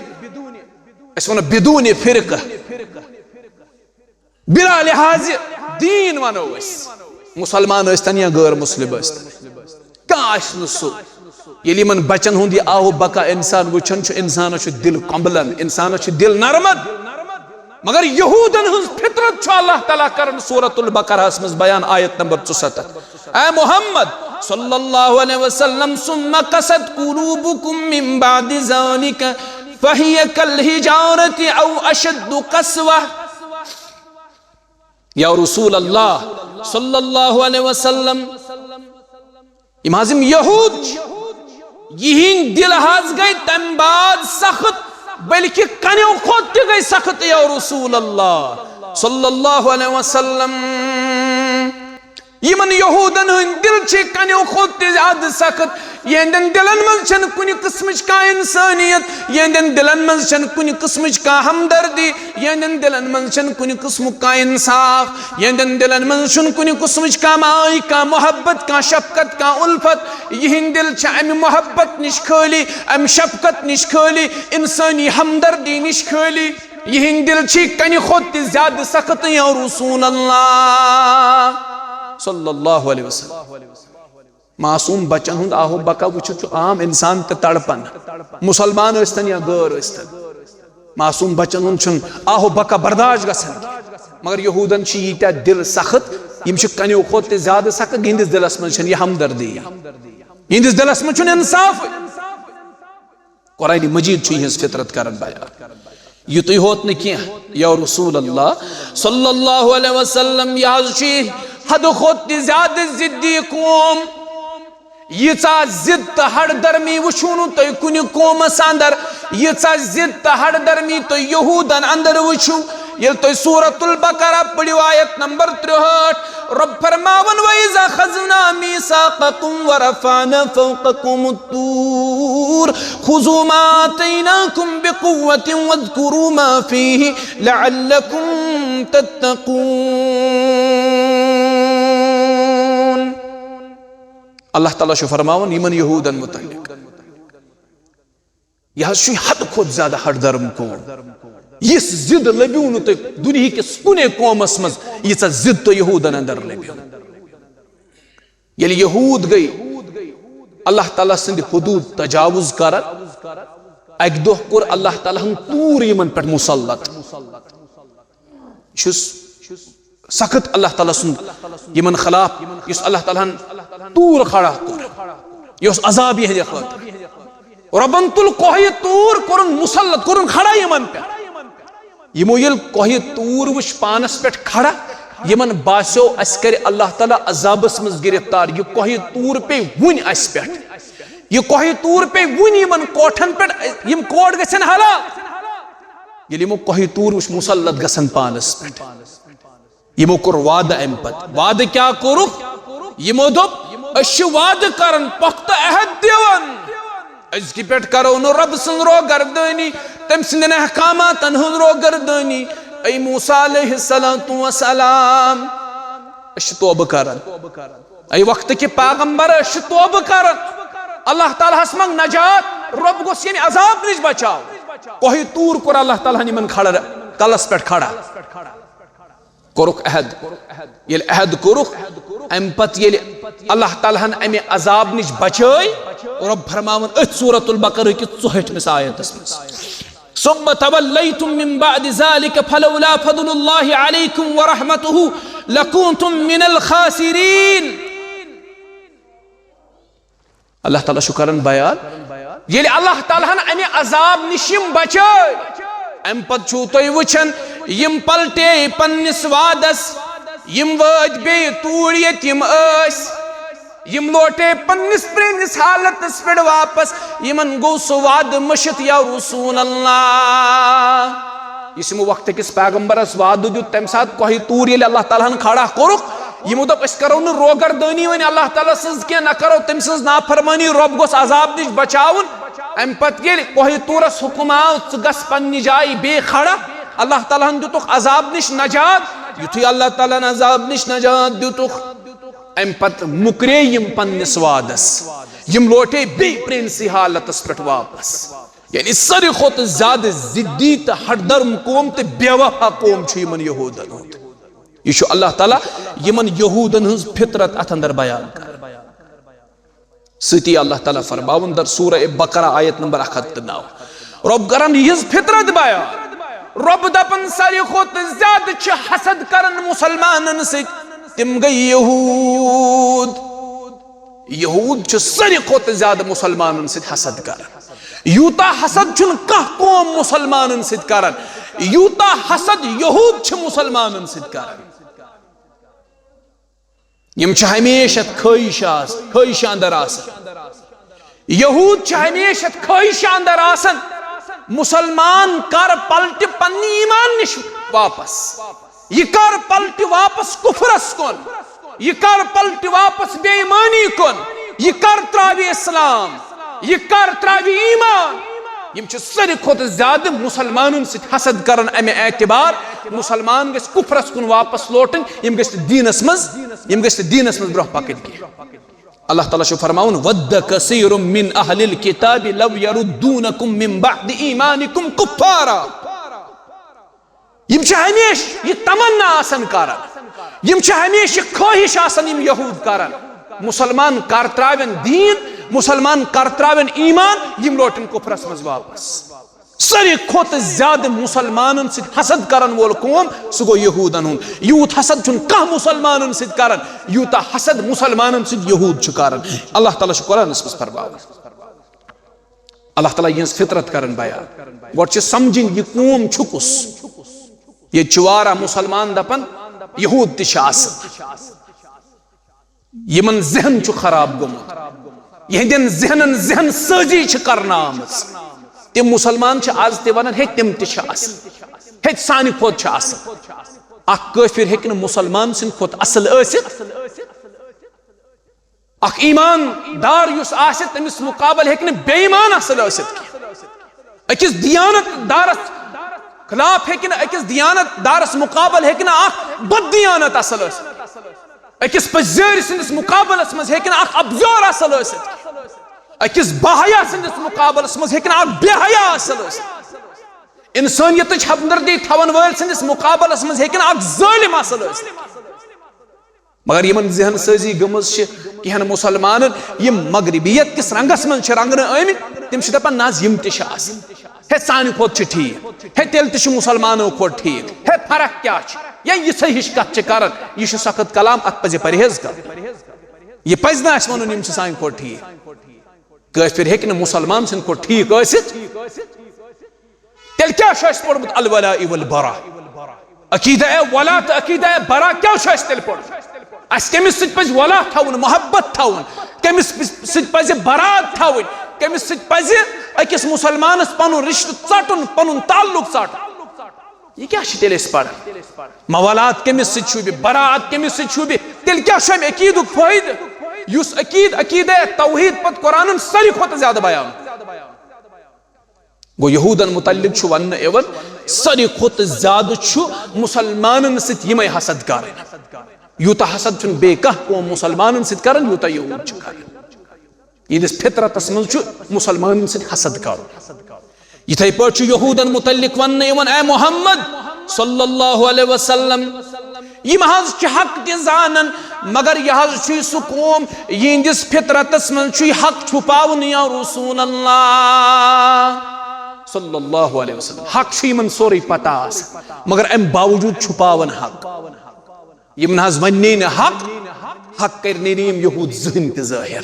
أسۍ وَنو بدون فرقہ، بلا لحاظ دیٖن وَنو أسۍ، مسلمان ٲسۍتن یا غٲر مسلم ٲسۍتن، کانٛہہ آسہِ نہٕ سُہ۔ ییٚلہِ یِمن بچن ہُنٛد یہِ آہو بکا انسان وٕچھان چھُ، انسانس چھُ دِل کۄمبلان، انسانس چھُ دِل نرمد۔ مگر یہودن ہٕنٛز فطرت چھُ اللہ تعالیٰ کران سورۃ البقرہس منٛز بیان، آیت نمبر ژُسَتَتھ۔ اے محمد صلی اللہ علیہ وسلم، ثم قست قلوبكم من بعد ذلك فهي كالحجارة أو أشد قسوة۔ یا رسول اللہ صلی اللہ علیہ وسلم، یِم حظ یِم یہود چھِ، یِہِنٛدۍ دِل حظ گٔے تَمہِ بعد سخت، بلکہِ کنیو کھۄتہٕ تہِ گٔے سخت۔ یا رسول اللہ صلی اللہ علیہ وسلم، یِمن یہودن ہٕنٛدۍ دِل چھِ کنیو کھۄتہٕ تہِ زیادٕ سخت۔ یِہنٛدٮ۪ن دِلن منٛز چھَنہٕ کُنہِ قٕسمٕچ کانٛہہ انسٲنیت، یِہنٛدٮ۪ن دِلن منٛز چھَنہٕ کُنہِ قٕسمٕچ کانٛہہ ہمدردی، یِہنٛدٮ۪ن دِلن منٛز چھَنہٕ کُنہِ قٕسمُک کانٛہہ انصاف، یِہنٛدٮ۪ن دِلن منٛز چھُنہٕ کُنہِ قٕسمٕچ کانٛہہ ماے، کانٛہہ محبت، کانٛہہ شفقت، کانٛہہ الفت۔ یِہنٛدۍ دِل چھِ امہِ محبت نِش خٲلی، امہِ شفقت نِش خٲلی، انسٲنی ہمدردی نِش خٲلی۔ یِہنٛدۍ دِل چھِ کنہِ کھۄتہٕ تہِ زیادٕ سخت۔ یا رسول اللہ صلی اللہ علیہ وسلم، معصوم بچن ہُنٛد آہو بکا وٕچھِتھ چھُ عام انسان تہِ تڑپان، مسلمان ٲسۍتن یا غٲر ٲسۍتن۔ معصوم بچن ہُنٛد چھُنہٕ آہو بکا برداشت گژھان کینٛہہ۔ مگر یہودن چھِ ییٖتیٛاہ دِل سخت، یِم چھِ کنیو کھۄتہٕ تہِ زیادٕ سخت۔ یِہنٛدِس دِلس منٛز چھَنہٕ یہِ ہمدردی، یِہنٛدِس دِلس منٛز چھُنہٕ انصافٕے۔ قرآن مجید چھُ یِہنٛز فطرت کران بیان۔ یُتُے ہوت نہٕ کینٛہہ، یا رسول اللہ صلی اللہ علیہ وسلم، یہِ حظ چھُ حدٕ کھۄتہٕ تہِ زیادٕ ضدی قوم۔ ییٖژاہ ضد تہٕ ہڑ درمی وٕچھِو نہٕ تُہۍ کُنہِ قومس اندر، ییٖژاہ ضد تہٕ ہڑ درمی تُہۍ یہودن اندر وٕچھِو۔ ییٚلہِ تُہۍ سورۃ البقرہ پٔرِو، آیت نمبر ترٛہٲٹھ، رب فرماوان، وَإِذْ أَخَذْنَا مِيثَاقَكُمْ وَرَفَعْنَا فَوْقَكُمُ الطُّورَ خُذُوا مَا آتَيْنَاكُمْ بِقُوَّةٍ وَاذْكُرُوا مَا فِيهِ لَعَلَّكُمْ تَتَّقُونَ۔ اللہ تعالیٰ چھُ فرماوان یِمن یہودن متعلق، یہِ حظ چھُ حد کھۄتہٕ زیادٕ ہٹ دھرم قوم۔ یِژھ ضد لٔبِو نہٕ تۄہہِ دُنیہکِس کُنے قومس منٛز، ییٖژاہ ضد تۄہہِ یہودن اندر لٔبِو۔ ییٚلہِ یہود گٔے اللہ تعالیٰ سٕنٛدِ حدوٗد تجاوز کران، اکہِ دۄہ کوٚر اللہ تعالیٰ ہن طوٗر یِمن پٮ۪ٹھ مسلط۔ یہِ چھُس سخت اللہ تعالیٰ سُنٛد یِمن خلاف، یُس اللہ تعالیٰ ہن طوٗر کھڑا کوٚر، یہِ اوس عذاب یِہنٛدِ خٲطرٕ۔ رۄبن تُل کوہہِ طوٗر، کوٚرُن مسلط، کوٚرُن کھڑا یِمن پٮ۪ٹھ۔ یِمو ییٚلہِ کوہہِ طوٗر وٕچھ پانس پٮ۪ٹھ کھڑا، یِمن باسیو، اسہِ کرِ اللہ تعالیٰ عذابس منٛز گرفتار۔ یہِ کوہہِ طوٗر پیٚیہِ وُنہِ اسہِ پٮ۪ٹھ، یہِ کوہہِ طوٗر پیٚیہِ وُنہِ یِمن کوٹھن پٮ۪ٹھ، یِم کوٹھ گژھن ہلاک۔ ییٚلہِ یِمو کوہہِ طوٗر وٕچھ مسلط گژھن پانس پٮ۪ٹھ، یِمو کوٚر وعدٕ امہِ پتہٕ۔ وعدٕ کیٛاہ کوٚرُکھ؟ یِمو دوٚپ، أسۍ چھِ وعدٕ کران، پختہٕ عہد دِوان، أزکہِ پٮ۪ٹھ کرو نہٕ رۄب سٕنٛز روگردٲنی، تٔمۍ سٕنٛدٮ۪ن احکاماتن ہٕنٛز روگردٲنی۔ اے موسیٰ علیہ الصلوۃ والسلام، أسۍ چھِ توبہٕ کران۔ اے وقتہٕ کہِ پیغمبر، أسۍ چھِ توبہٕ کران۔ اللہ تعالیٰ ہس منٛگ نجات، رۄب گوٚژھ ییٚمہِ عذاب نِش بچاو۔ کوہہِ طوٗر کوٚر اللہ تعالیٰ ہن یِمن کھڑا، کلس پٮ۪ٹھ کھڑا۔ کوٚرُکھ عہد۔ ییٚلہِ عہد کوٚرُکھ، امہِ پتہٕ ییٚلہِ اللہ تعالیٰ ہن امہِ عذاب نِش بچٲے، رۄب فرماوان أتھۍ سورۃ البقرہ کِس ژُہٲٹھمِس آیتس منٛز، ثم توليتم من بعد ذلك فلولا فضل الله عليكم ورحمته لكنتم من الخاسرين۔ اللہ تعالیٰ چھُ کران بیان، ییٚلہِ اللہ تعالیٰ ہن امہِ عذاب نِش یِم بچٲے، امہِ پتہٕ چھُو تُہۍ وٕچھان، یِم پلٹے پننِس وعدس، یِم وٲتۍ بیٚیہِ توٗرۍ ییٚتہِ یِم ٲسۍ، یِم لوٹے پننِس پرٲنِس حالتس پٮ۪ٹھ واپس، یِمن گوٚو سُہ وعدٕ مٔشِتھ۔ یا رسول اللہ، یُس یِمو وقتہٕ کِس پیغمبرس وعدٕ دیُت، تمہِ ساتہٕ کوہہِ طوٗر ییٚلہِ اللہ تعالیٰ ہن کھڑا کوٚرُکھ، یِمو دوٚپ، أسۍ کرو نہٕ روگردٲنی وۄنۍ اللہ تعالیٰ سٕنٛز کینٛہہ، نہ کرو تٔمۍ سٕنٛز نافرمٲنی، رۄب گوٚژھ عذاب نِش بچاوُن۔ امہِ پتہٕ ییٚلہِ کوہہِ طوٗرس حُکم آو، ژٕ گژھ پننہِ جایہِ بیٚیہِ کھڑا، اللہ تعالیٰ ہن دیُتُکھ عذاب نِش نجات۔ یُتھُے اللہ تعالیٰ ہن عذاب نِش نجات دیُتُکھ، امہِ پتہٕ مُکرے یِم پننِس وعدس، یِم لوٹے بیٚیہِ پرٲنسٕے حالتس پٮ۪ٹھ واپس۔ یعنی ساروی کھۄتہٕ زیادٕ ضدی تہٕ ہٹ دھرم قوم تہٕ بے وفا قوم چھُ یِمن یہودن ہُنٛد۔ یہِ چھُ اللہ تعالیٰ یِمن یہوٗدن ہٕنٛز فطرت اتھ اندر بیان کران۔ سۭتی اللہ تعالیٰ فرماوُن در سورہ بقرہ آیت نمبر اکھ ہتھ تہٕ نو۔ رۄب کران یِہنٛز فطرت بیان۔ رۄب دپان ساروی کھۄتہٕ زیادٕ چھِ حسد کران مسلمانن سۭتۍ، تِم گٔے یہوٗد۔ یہوٗد چھِ ساروی کھۄتہٕ زیادٕ مسلمانن سۭتۍ حسد کران۔ یوٗتاہ حسد چھُنہٕ کانٛہہ قوم مسلمانن سۭتۍ کران، یوٗتاہ حسد یہوٗد چھِ مسلمانن سۭتۍ کران۔ یِم چھِ ہمیشہ اَتھ خٲہِش آس-، خٲہِشہِ اندر آسان۔ یہوٗد چھِ ہمیشہ اَتھ خٲہِشہِ اندر آسان، مسلمان کر پلٹہِ پننہِ ایمان نِش واپس، یہِ کر پلٹہِ واپس کفرس کُن، یہِ کر پلٹہِ واپس بے ایمٲنی کُن، یہِ کر تراوِ اسلام، یہِ کر تراوِ ایمان۔ یِم چھِ ساروی کھۄتہٕ زیادٕ مسلمانن سۭتۍ حسد کران، امہِ اعتبار مسلمان گژھِ کفرس کُن واپس لوٹٕنۍ، یِم گژھِ نہٕ دیٖنس منٛز، یِم گژھِ نہٕ دیٖنس منٛز برونٛہہ پکٕنۍ کینٛہہ۔ اللہ تعالیٰ چھُ فرماوُن، "ود کثیر من اہل الکتاب لو یردونکم من بعد ایمانکم کفارا۔" یِم چھِ ہمیشہِ یہِ تمنا آسان کران، یِم چھِ ہمیشہِ یہِ خٲہِش آسان، یِم یہوٗد کران، مسلمان کر تراون دیٖن، مسلمان کر تراون ایمان، یِم لوٹن کفرس منٛز واپس۔ ساروی کھۄتہٕ زیادٕ مسلمانن سۭتۍ حسد کرن وول قوم، سُہ گوٚو یہوٗدن ہُنٛد۔ یوٗت حسد چھُنہٕ کانٛہہ مسلمانن سۭتۍ کران، یوٗتاہ حسد مسلمانن سۭتۍ یہوٗد چھُ کران۔ اللہ تعالیٰ چھُ قرآنس منٛز فرماوان۔ اللہ تعالیٰ یِہنٛز فطرت کران بیان۔ گۄڈٕ چھِ سمجھِنۍ، یہِ قوم چھُ کُس؟ ییٚتہِ چھِ واریاہ مسلمان دپان، یہوٗد تہِ چھِ اصل۔ یِمن ذہن چھُ خراب گوٚمُت، یِہنٛدٮ۪ن ذہنن ذہن سٲزی چھِ کرنہٕ آمٕژ۔ تِم مسلمان چھِ آز تہِ ونان، "ہے، تِم تہِ چھِ اصل، ہے، سانہِ کھۄتہٕ چھِ اصل۔" اکھ کٲفِر ہیٚکہِ نہٕ مسلمان سٕنٛدِ کھۄتہٕ اصل ٲسِتھ۔ اکھ ایمان دار یُس آسہِ، تٔمِس مُقابل ہیٚکہِ نہٕ بے ایمان اصل ٲسِتھ کینٛہہ۔ أکِس دیانت دارس خلاف ہیٚکہِ نہٕ، أکِس دیانت دارس مُقابل ہیٚکہِ نہٕ اکھ بد دیانت اصل ٲسِتھ۔ أکِس پٔزیٲرۍ سٕنٛدِس مُقابلس منٛز ہیٚکہِ نہٕ اکھ ابزور اصل ٲسِتھ۔ أکِس باحیا سٕنٛدِس مُقابلس منٛز ہیٚکہِ نہٕ اکھ بے حیا اصل ٲسِتھ۔ انسٲنیتٕچ ہمدردی تھاون وٲلۍ سٕنٛدِس مُقابلس منٛز ہیٚکہِ نہٕ اکھ ظٲلم اصل ٲسِتھ۔ مگر یِمن ذہن سٲزی گٔمٕژ چھِ کینٛہن مسلمانن، یِم مغربیت کِس رنگس منٛز چھِ رنگنہٕ آمٕتۍ، تِم چھِ دپان، "نہ حظ، یِم تہِ چھِ اصل۔ ہے، سانہِ کھۄتہٕ چھِ ٹھیٖک۔ ہے، تیٚلہِ تہِ چھُ مسلمانو کھۄتہٕ ٹھیٖک۔ ہے، فرق کیٛاہ چھِ؟ یا یِژھے ہِش کتھ چھِ کران۔ یہِ چھُ سخت کلام، اتھ پزِ پرہیز کرُن۔ یہِ پزِ نہٕ اسہِ ونُن، یِم چھِ سانہِ کھۄتہٕ ٹھیٖک۔" کٲفِر ہیٚکہِ نہٕ مسلمان سٕنٛدِ کھۄتہٕ ٹھیٖک ٲسِتھ۔ تیٚلہِ کیٛاہ چھُ اَسہِ پوٚرمُت الولاء والبراء؟ عقیدہ اے ولا تہٕ عقیدہ اے برا کیٛاہ چھُ اَسہِ تیٚلہِ پوٚرمُت؟ اَسہِ کٔمِس سۭتۍ پَزِ ولا تھاوُن، محبت تھاوُن؟ کٔمِس سۭتۍ پَزِ برات تھاوٕنۍ؟ کٔمِس سۭتۍ پَزِ أکِس مُسلمانَس پَنُن رِشتہٕ ژَٹُن، پَنُن تعلق ژَٹُن؟ یہِ کیٛاہ چھِ تیٚلہِ أسۍ پَران؟ موالات کٔمِس سۭتۍ چھُو بہِ؟ برات کٔمِس سۭتۍ چھُو بہِ؟ تیٚلہِ کیٛاہ چھُ اَمہِ عقیٖدُک فٲیدٕ؟ یُس عقیٖد، عقیدہ توحیٖد پَتہٕ قرآنَن ساروی کھۄتہٕ زیادٕ بیان۔ گوٚو، یہوٗدن مُتعلِق چھُ وننہٕ یِوان، ساروی کھۄتہٕ زیادٕ چھُ مُسلمانن سۭتۍ یِمے حسد کران۔ یوٗتاہ حسد چھُنہٕ بیٚیہِ کانٛہہ قوم مُسلمانن سۭتۍ کران، یوٗتاہ یہوٗد چھِ کران۔ یِہنٛدِس فطرتس منٛز چھُ مُسلمانن سۭتۍ حسد کرُن۔ یِتھے پٲٹھۍ چھُ یہوٗدن مُتعلِق وننہٕ یِوان، اے محمد صلی اللہ علیہ وسلم، یِم حظ چھِ حق تہِ زانان، مگر یہِ حظ چھُے سُہ قوم، یِہنٛدِس فطرتس منٛز چھُے حق چھُپاوُن، یا رسول اللہ صلی اللہ علیہ وسلم۔ حق چھُ یِمن سورُے پتہ آسان، مگر امہِ باوجوٗد چھُپاوان حق۔ یِم نہ حظ ونے نہٕ حق، حق کرِ نہٕ یِم یہوٗد زٕہٕنۍ تہِ ظٲہِر۔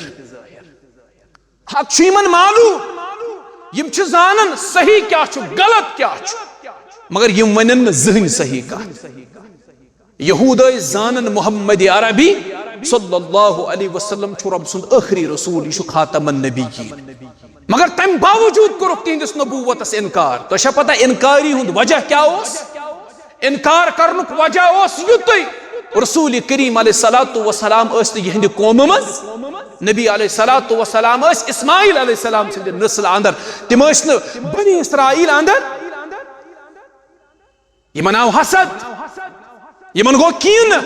حق چھُ یِمن معلوم، یِم چھِ زانان صحیح کیٛاہ چھُ، غلط کیٛاہ چھُ، مگر یِم ونن نہٕ زٕہٕنۍ صحیح کتھ۔ یہوٗد ٲسۍ زانان محمد عربی صلی اللہ علیہ وسلم چھُ رۄب سُنٛد ٲخری رسول، یہِ چھُ خاتم النبیین، مگر تمہِ باوجوٗد کوٚرُکھ تِہنٛدِس نبوتس انکار۔ تۄہہِ چھا پتہ انکاری ہُنٛد وجہ کیٛاہ اوس؟ انکار کرنُک وجہ اوس یُتُے، رسول کریم علیہ الصلوۃ والسلام ٲسۍ نہٕ یِہنٛدِ قومہٕ منٛز۔ نبی علیہ الصلوۃ والسلام ٲسۍ اسماعیل علیہ السلام سٕنٛدِ نسلہٕ اندر، تِم ٲسۍ نہٕ بنی اسرائیل اندر۔ یِمن آو حسد، یِمن گوٚو کینہٕ۔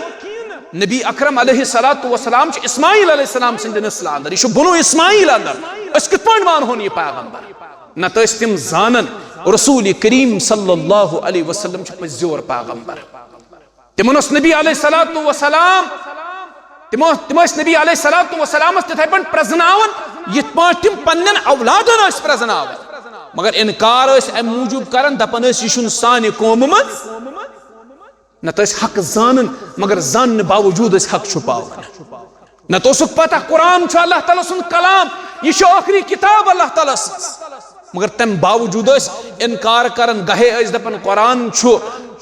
نبی اکرم علیہ الصلوۃ والسلام چھُ اسماعیل علیہ السلام سٕنٛدِ نسلہٕ اندر، یہِ چھُ بنو اسماعیل اندر۔ أسۍ کِتھ پٲٹھۍ مانہون یہِ پیغمبر؟ نتہٕ ٲسۍ تِم زانان رسول کریم صلی اللہ علیہ وسلم چھُ پٔزۍ یور پیغمبر۔ تِمن اوس نبی علیہ الصلوۃ والسلام، تِم ٲس، تِم ٲسۍ نبی علیہ الصلوۃ والسلامس تِتھے پٲٹھۍ پرزناوان، یِتھ پٲٹھۍ تِم پننٮ۪ن اولادن ٲسۍ پرزناوان۔ مگر انکار ٲسۍ امہِ موٗجوٗب کران، دپان ٲسۍ، "یہِ چھُنہٕ سانہِ قومہٕ منٛز۔" نتہٕ ٲسۍ حق زانان، مگر زاننہٕ باوجوٗد ٲسۍ حق چھُپاوان۔ نتہٕ اوسُکھ پتہ قرآن چھُ اللہ تعالیٰ سُنٛد کلام، یہِ چھُ ٲخری کتاب اللہ تعالیٰ سٕنٛز۔ مگر تمہِ باوجوٗد ٲسۍ انکار کران، گاہے ٲسۍ دپان قرآن چھُ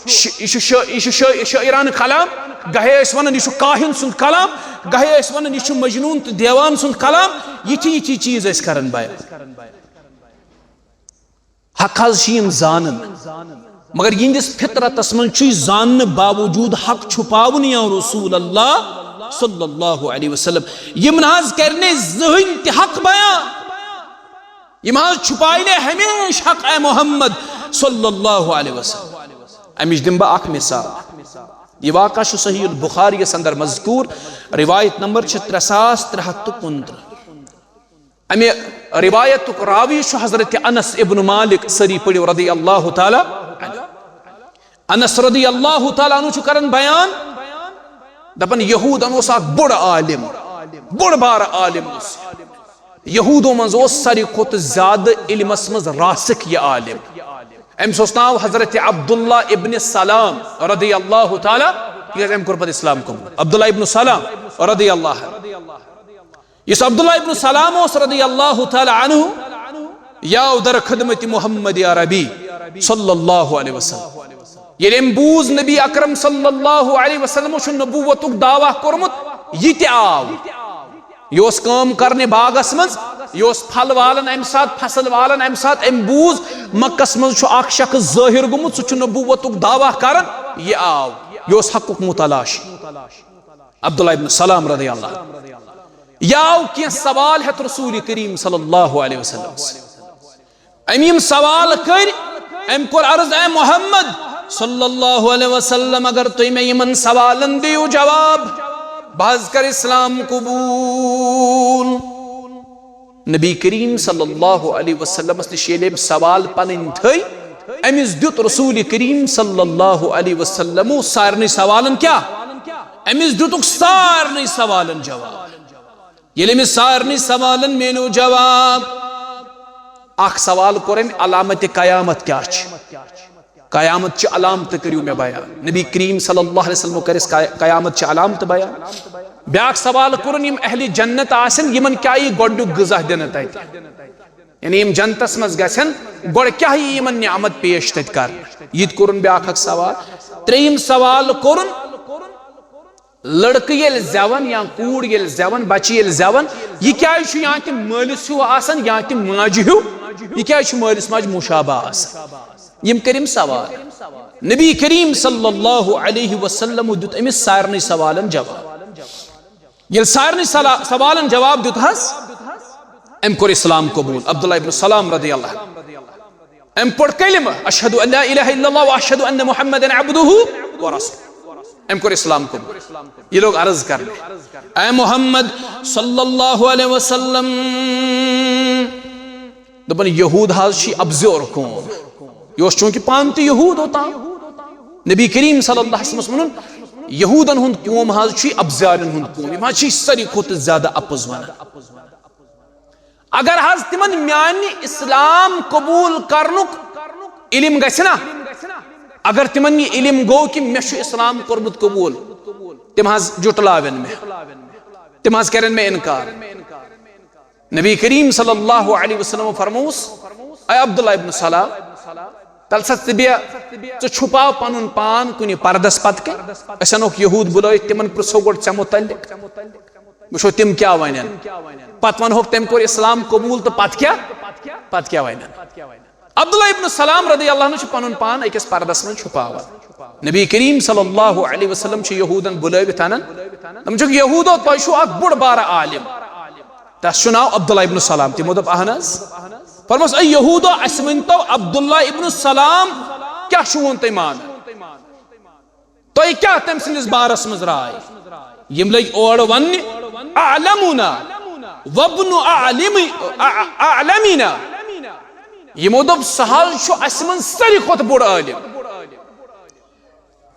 ش-، یہِ چھُ شٲ-، یہِ چھُ شٲ-، شٲعرانہٕ کلام، گاہے ٲسۍ ونان یہِ چھُ کاہن سُنٛد کلام، گاہے ٲسۍ ونان یہِ چھُ مجنون تہٕ دیوان سُنٛد کلام۔ یِتھی یِتھی چیٖز ٲسۍ کران بیان۔ حق حظ چھِ یِم زانان، مگر یِہنٛدِس فطرتس منٛز چھُ یہِ زاننہٕ باوجوٗد حق چھُپاوُن، یا رسول اللہ صلی اللہ علیہ وسلم۔ یِم نہ حظ کرِ نہٕ زٕہٕنۍ تہِ حق بیان، یِم حظ چھُپاے نہٕ ہمیشہِ حق، اے محمد صلی اللہ علیہ وسلم۔ امِچ دِمہٕ بہٕ اکھ مثال۔ یہِ واقعہ چھُ صحیح البخاری یس اندر مذکور، روایت نمبر چھِ ترٛےٚ ساس ترٛےٚ ہتھ تہٕ کُنترٕہ۔ امہِ روایتُک راوی چھُ حضرت انس ابن مالک، سٲری پٔرِو رضی اللہ تعالیٰ عنہ۔ انس رضی اللہ تعالیٰ عنہ چھُ کران بیان، دپان یہودن اوس اکھ بوٚڑ عالم، بوٚڑ بارٕ عالم اوس۔ یہودو منٛز اوس ساروی کھۄتہٕ زیادٕ علمس منٛز راسخ یہِ عالم۔ أمِس اوس ناو حضرت عبداللہ ابن سلام رضی اللہ تعالیٰ، تِکیازِ أمۍ کوٚر پتہٕ اسلام قبول۔ عبداللہ ابن سلام رضی اللہ عنہ۔ یُس عبداللہ ابن سلام اوس رضی اللہ تعالیٰ عنہ، یہِ آو در خدمت محمد عربی صلی اللہ علیہ وسلم۔ ییٚلہِ أمۍ بوٗز نبی اکرم صلی اللہ علیہ وسلمو چھُ نبوتُک دعویٰ کوٚرمُت، یہِ تہِ آو۔ یہِ اوس کٲم کرنہِ باغس منٛز، یہِ اوس پھل والان امہِ ساتہٕ، فصل والان امہِ ساتہٕ۔ أمۍ بوٗز مکس منٛز چھُ اکھ شخص ظٲہر گوٚمُت، سُہ چھُ نبوتُک دعویٰ کران، یہِ آو۔ یہِ اوس حقُک متلاشی۔ عبداللہ ابن سلام رضی اللہ عنہ۔ یہِ آو کینٛہہ سوال ہیٚتھ رسول کریم صلی اللہ علیہ وسلم۔ أمۍ یِم سوال کٔرۍ، أمۍ کوٚر عرض، اے محمد صلی اللہ علیہ وسلم، اگر تُہۍ مےٚ یِمن سوالن دِیِو جواب، بہٕ حظ کرٕ اسلام قبول۔ نبی کریم صلی اللہ علیہ وسلمس نِش ییٚلہِ أمۍ سوال پنٕنۍ تھٲے، أمِس دیُت رسول کریم صلی اللہ علیہ وسلمو سارنٕے سوالن کیٛاہ؟ أمِس دیُتُکھ سارنٕے سوالن جواب۔ ییٚلہِ أمِس سارنٕے سوالن میلیو جواب، اکھ سوال کوٚر أمۍ، علامت قیامت کیٛاہ چھِ؟ قیامت چہِ علامتہٕ کٔرِو مےٚ بیان۔ نبی کریم صلی اللہ علیہ وسلمو کٔر اَسہِ قی-، قیامت چہِ علامتہٕ بیان۔ بیٛاکھ سوال کوٚرُن، یِم اہلِ جنت آسن، یِمن کیٛاہ یی گۄڈٕنیُک غذا دِنہٕ تتہِ؟ یعنی یِم جنتس منٛز گژھن، گۄڈٕ کیٛاہ یی یِمن نعمت پیش تتہِ کرنہٕ؟ یہِ تہِ کوٚرُن بیٛاکھ اکھ سوال۔ ترٛیٚیِم سوال کوٚرُن، لڑکہٕ ییٚلہِ زٮ۪وان یا کوٗر ییٚلہِ زٮ۪وان، بچہٕ ییٚلہِ زٮ۪وان، یہِ کیٛازِ چھُ یا تہِ مٲلِس ہیوٗ آسان یا تہِ ماجہِ ہیوٗ؟ یہِ کیٛازِ چھُ مٲلِس ماجہِ مشابہ آسان؟ یِم کٔرۍ أمۍ سوال۔ نبی کریم صلی اللہ علیہ وسلمو دیُت أمِس سارنٕے سوالن جواب۔ ییٚلہِ سارنٕے سلا-، سوالن جواب دیُت حظ، أمۍ کوٚر اسلام قبول، عبداللہ ابن سلام رضی اللہ عنہ۔ أمۍ پوٚر کلمہ، اشہد ان لا الہ الا اللہ و اشہد ان محمدا عبدہ و رسول۔ أمۍ کوٚر اسلام قبول۔ یہِ لوٚگ عرض کرنہِ، اے محمد صلی اللہ علیہ وسلم، دوٚپُن، یہود حظ چھِ ابزیور قوم۔ یہِ اوس چوٗنٛکہِ پانہٕ تہِ یہود اوٚتام۔ نبی کریم صلی اللہ علیہ وسلمس ووٚنُن، یہودن ہُنٛد قوم حظ چھُ ابزیارن ہُنٛد قوم، یِم حظ چھِ ساروی کھۄتہٕ زیادٕ اپُز ونان۔ اگر حظ تِمن میانہِ اسلام قبول کرنُک علم گژھِ نا، اگر تِمن یہِ علم گوٚو کہِ مےٚ چھُ اسلام کوٚرمُت قبول، تِم حظ جُٹلاون مےٚ، تِم حظ کرن مےٚ انکار۔ نبی کریم صلی اللہ علیہ وسلم فرموس، اے عبداللہ ابن سلام، تل سا ژٕ بیٚہہ، ژٕ چھُپاو پنُن پان کُنہِ پردس پتہٕ کنہِ۔ أسۍ انوکھ یہود بُلٲوِتھ، تِمن پرژھو گۄڈٕ ژےٚ متعلق، وٕچھو تِم کیٛاہ ونن۔ پتہٕ ونہوکھ تٔمۍ کوٚر اسلام قبول تہٕ پتہٕ کیٛاہ، پتہٕ کیٛاہ ونن۔ عبداللہ ابن سلام رضی اللہ عنہ چھُ پنُن پان أکِس پردس منٛز چھُپاوان۔ نبی کریم صلی اللہ علیہ وسلم چھُ یہودن بُلٲوِتھ انان۔ تِم چھِکھ، یہودو، تۄہہِ چھُو اکھ بوٚڑ بارٕ عالم، تس چھُ ناو عبداللہ ابن سلام۔ تِمو دوٚپ، اہن حظ۔ فرموس، اے یہودو، اسہِ ؤنۍتو عبداللہ ابن سلام کیٛاہ چھُ ووٚن تۄہہِ مانان؟ تۄہہِ کیٛاہ تٔمۍ سٕنٛدِس بارس منٛز راے؟ یِم لٔگۍ اورٕ وننہِ، اعلمنا وابن اعلم-، اع-، اعلمنا۔ یِمو دوٚپ، سُہ حظ چھُ اسہِ منٛز ساروی کھۄتہٕ بوٚڑ عٲلِم۔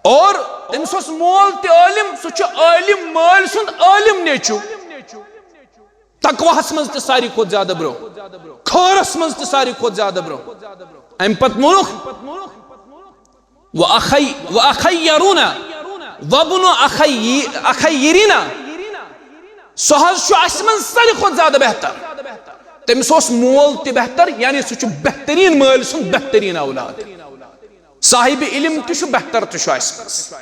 اور تٔمِس اوس مول تہِ عٲلِم، سُہ چھُ عٲلِم مٲلۍ سُنٛد عٲلِم نیٚچوٗ۔ تقواہس منٛز تہِ ساروی کھۄتہٕ زیادٕ برٛونٛہہ، خٲرس منٛز تہِ ساروی کھۄتہٕ زیادٕ برٛونٛہہ۔ اَمہِ پتہٕ ووٚنُکھ، "وَأَخَيَّرُونَا وَابْنُ أَخَيَّرِينَا"، سُہ حظ چھُ اَسہِ منٛز ساروی کھۄتہٕ زیادٕ بہتر۔ تٔمِس اوس مول تہِ بہتر، یعنی سُہ چھُ بہتریٖن مٲلۍ سُنٛد بہتریٖن اولاد۔ صاحب علم تہِ چھُ بہتر تہِ چھُ اَسہِ منٛز۔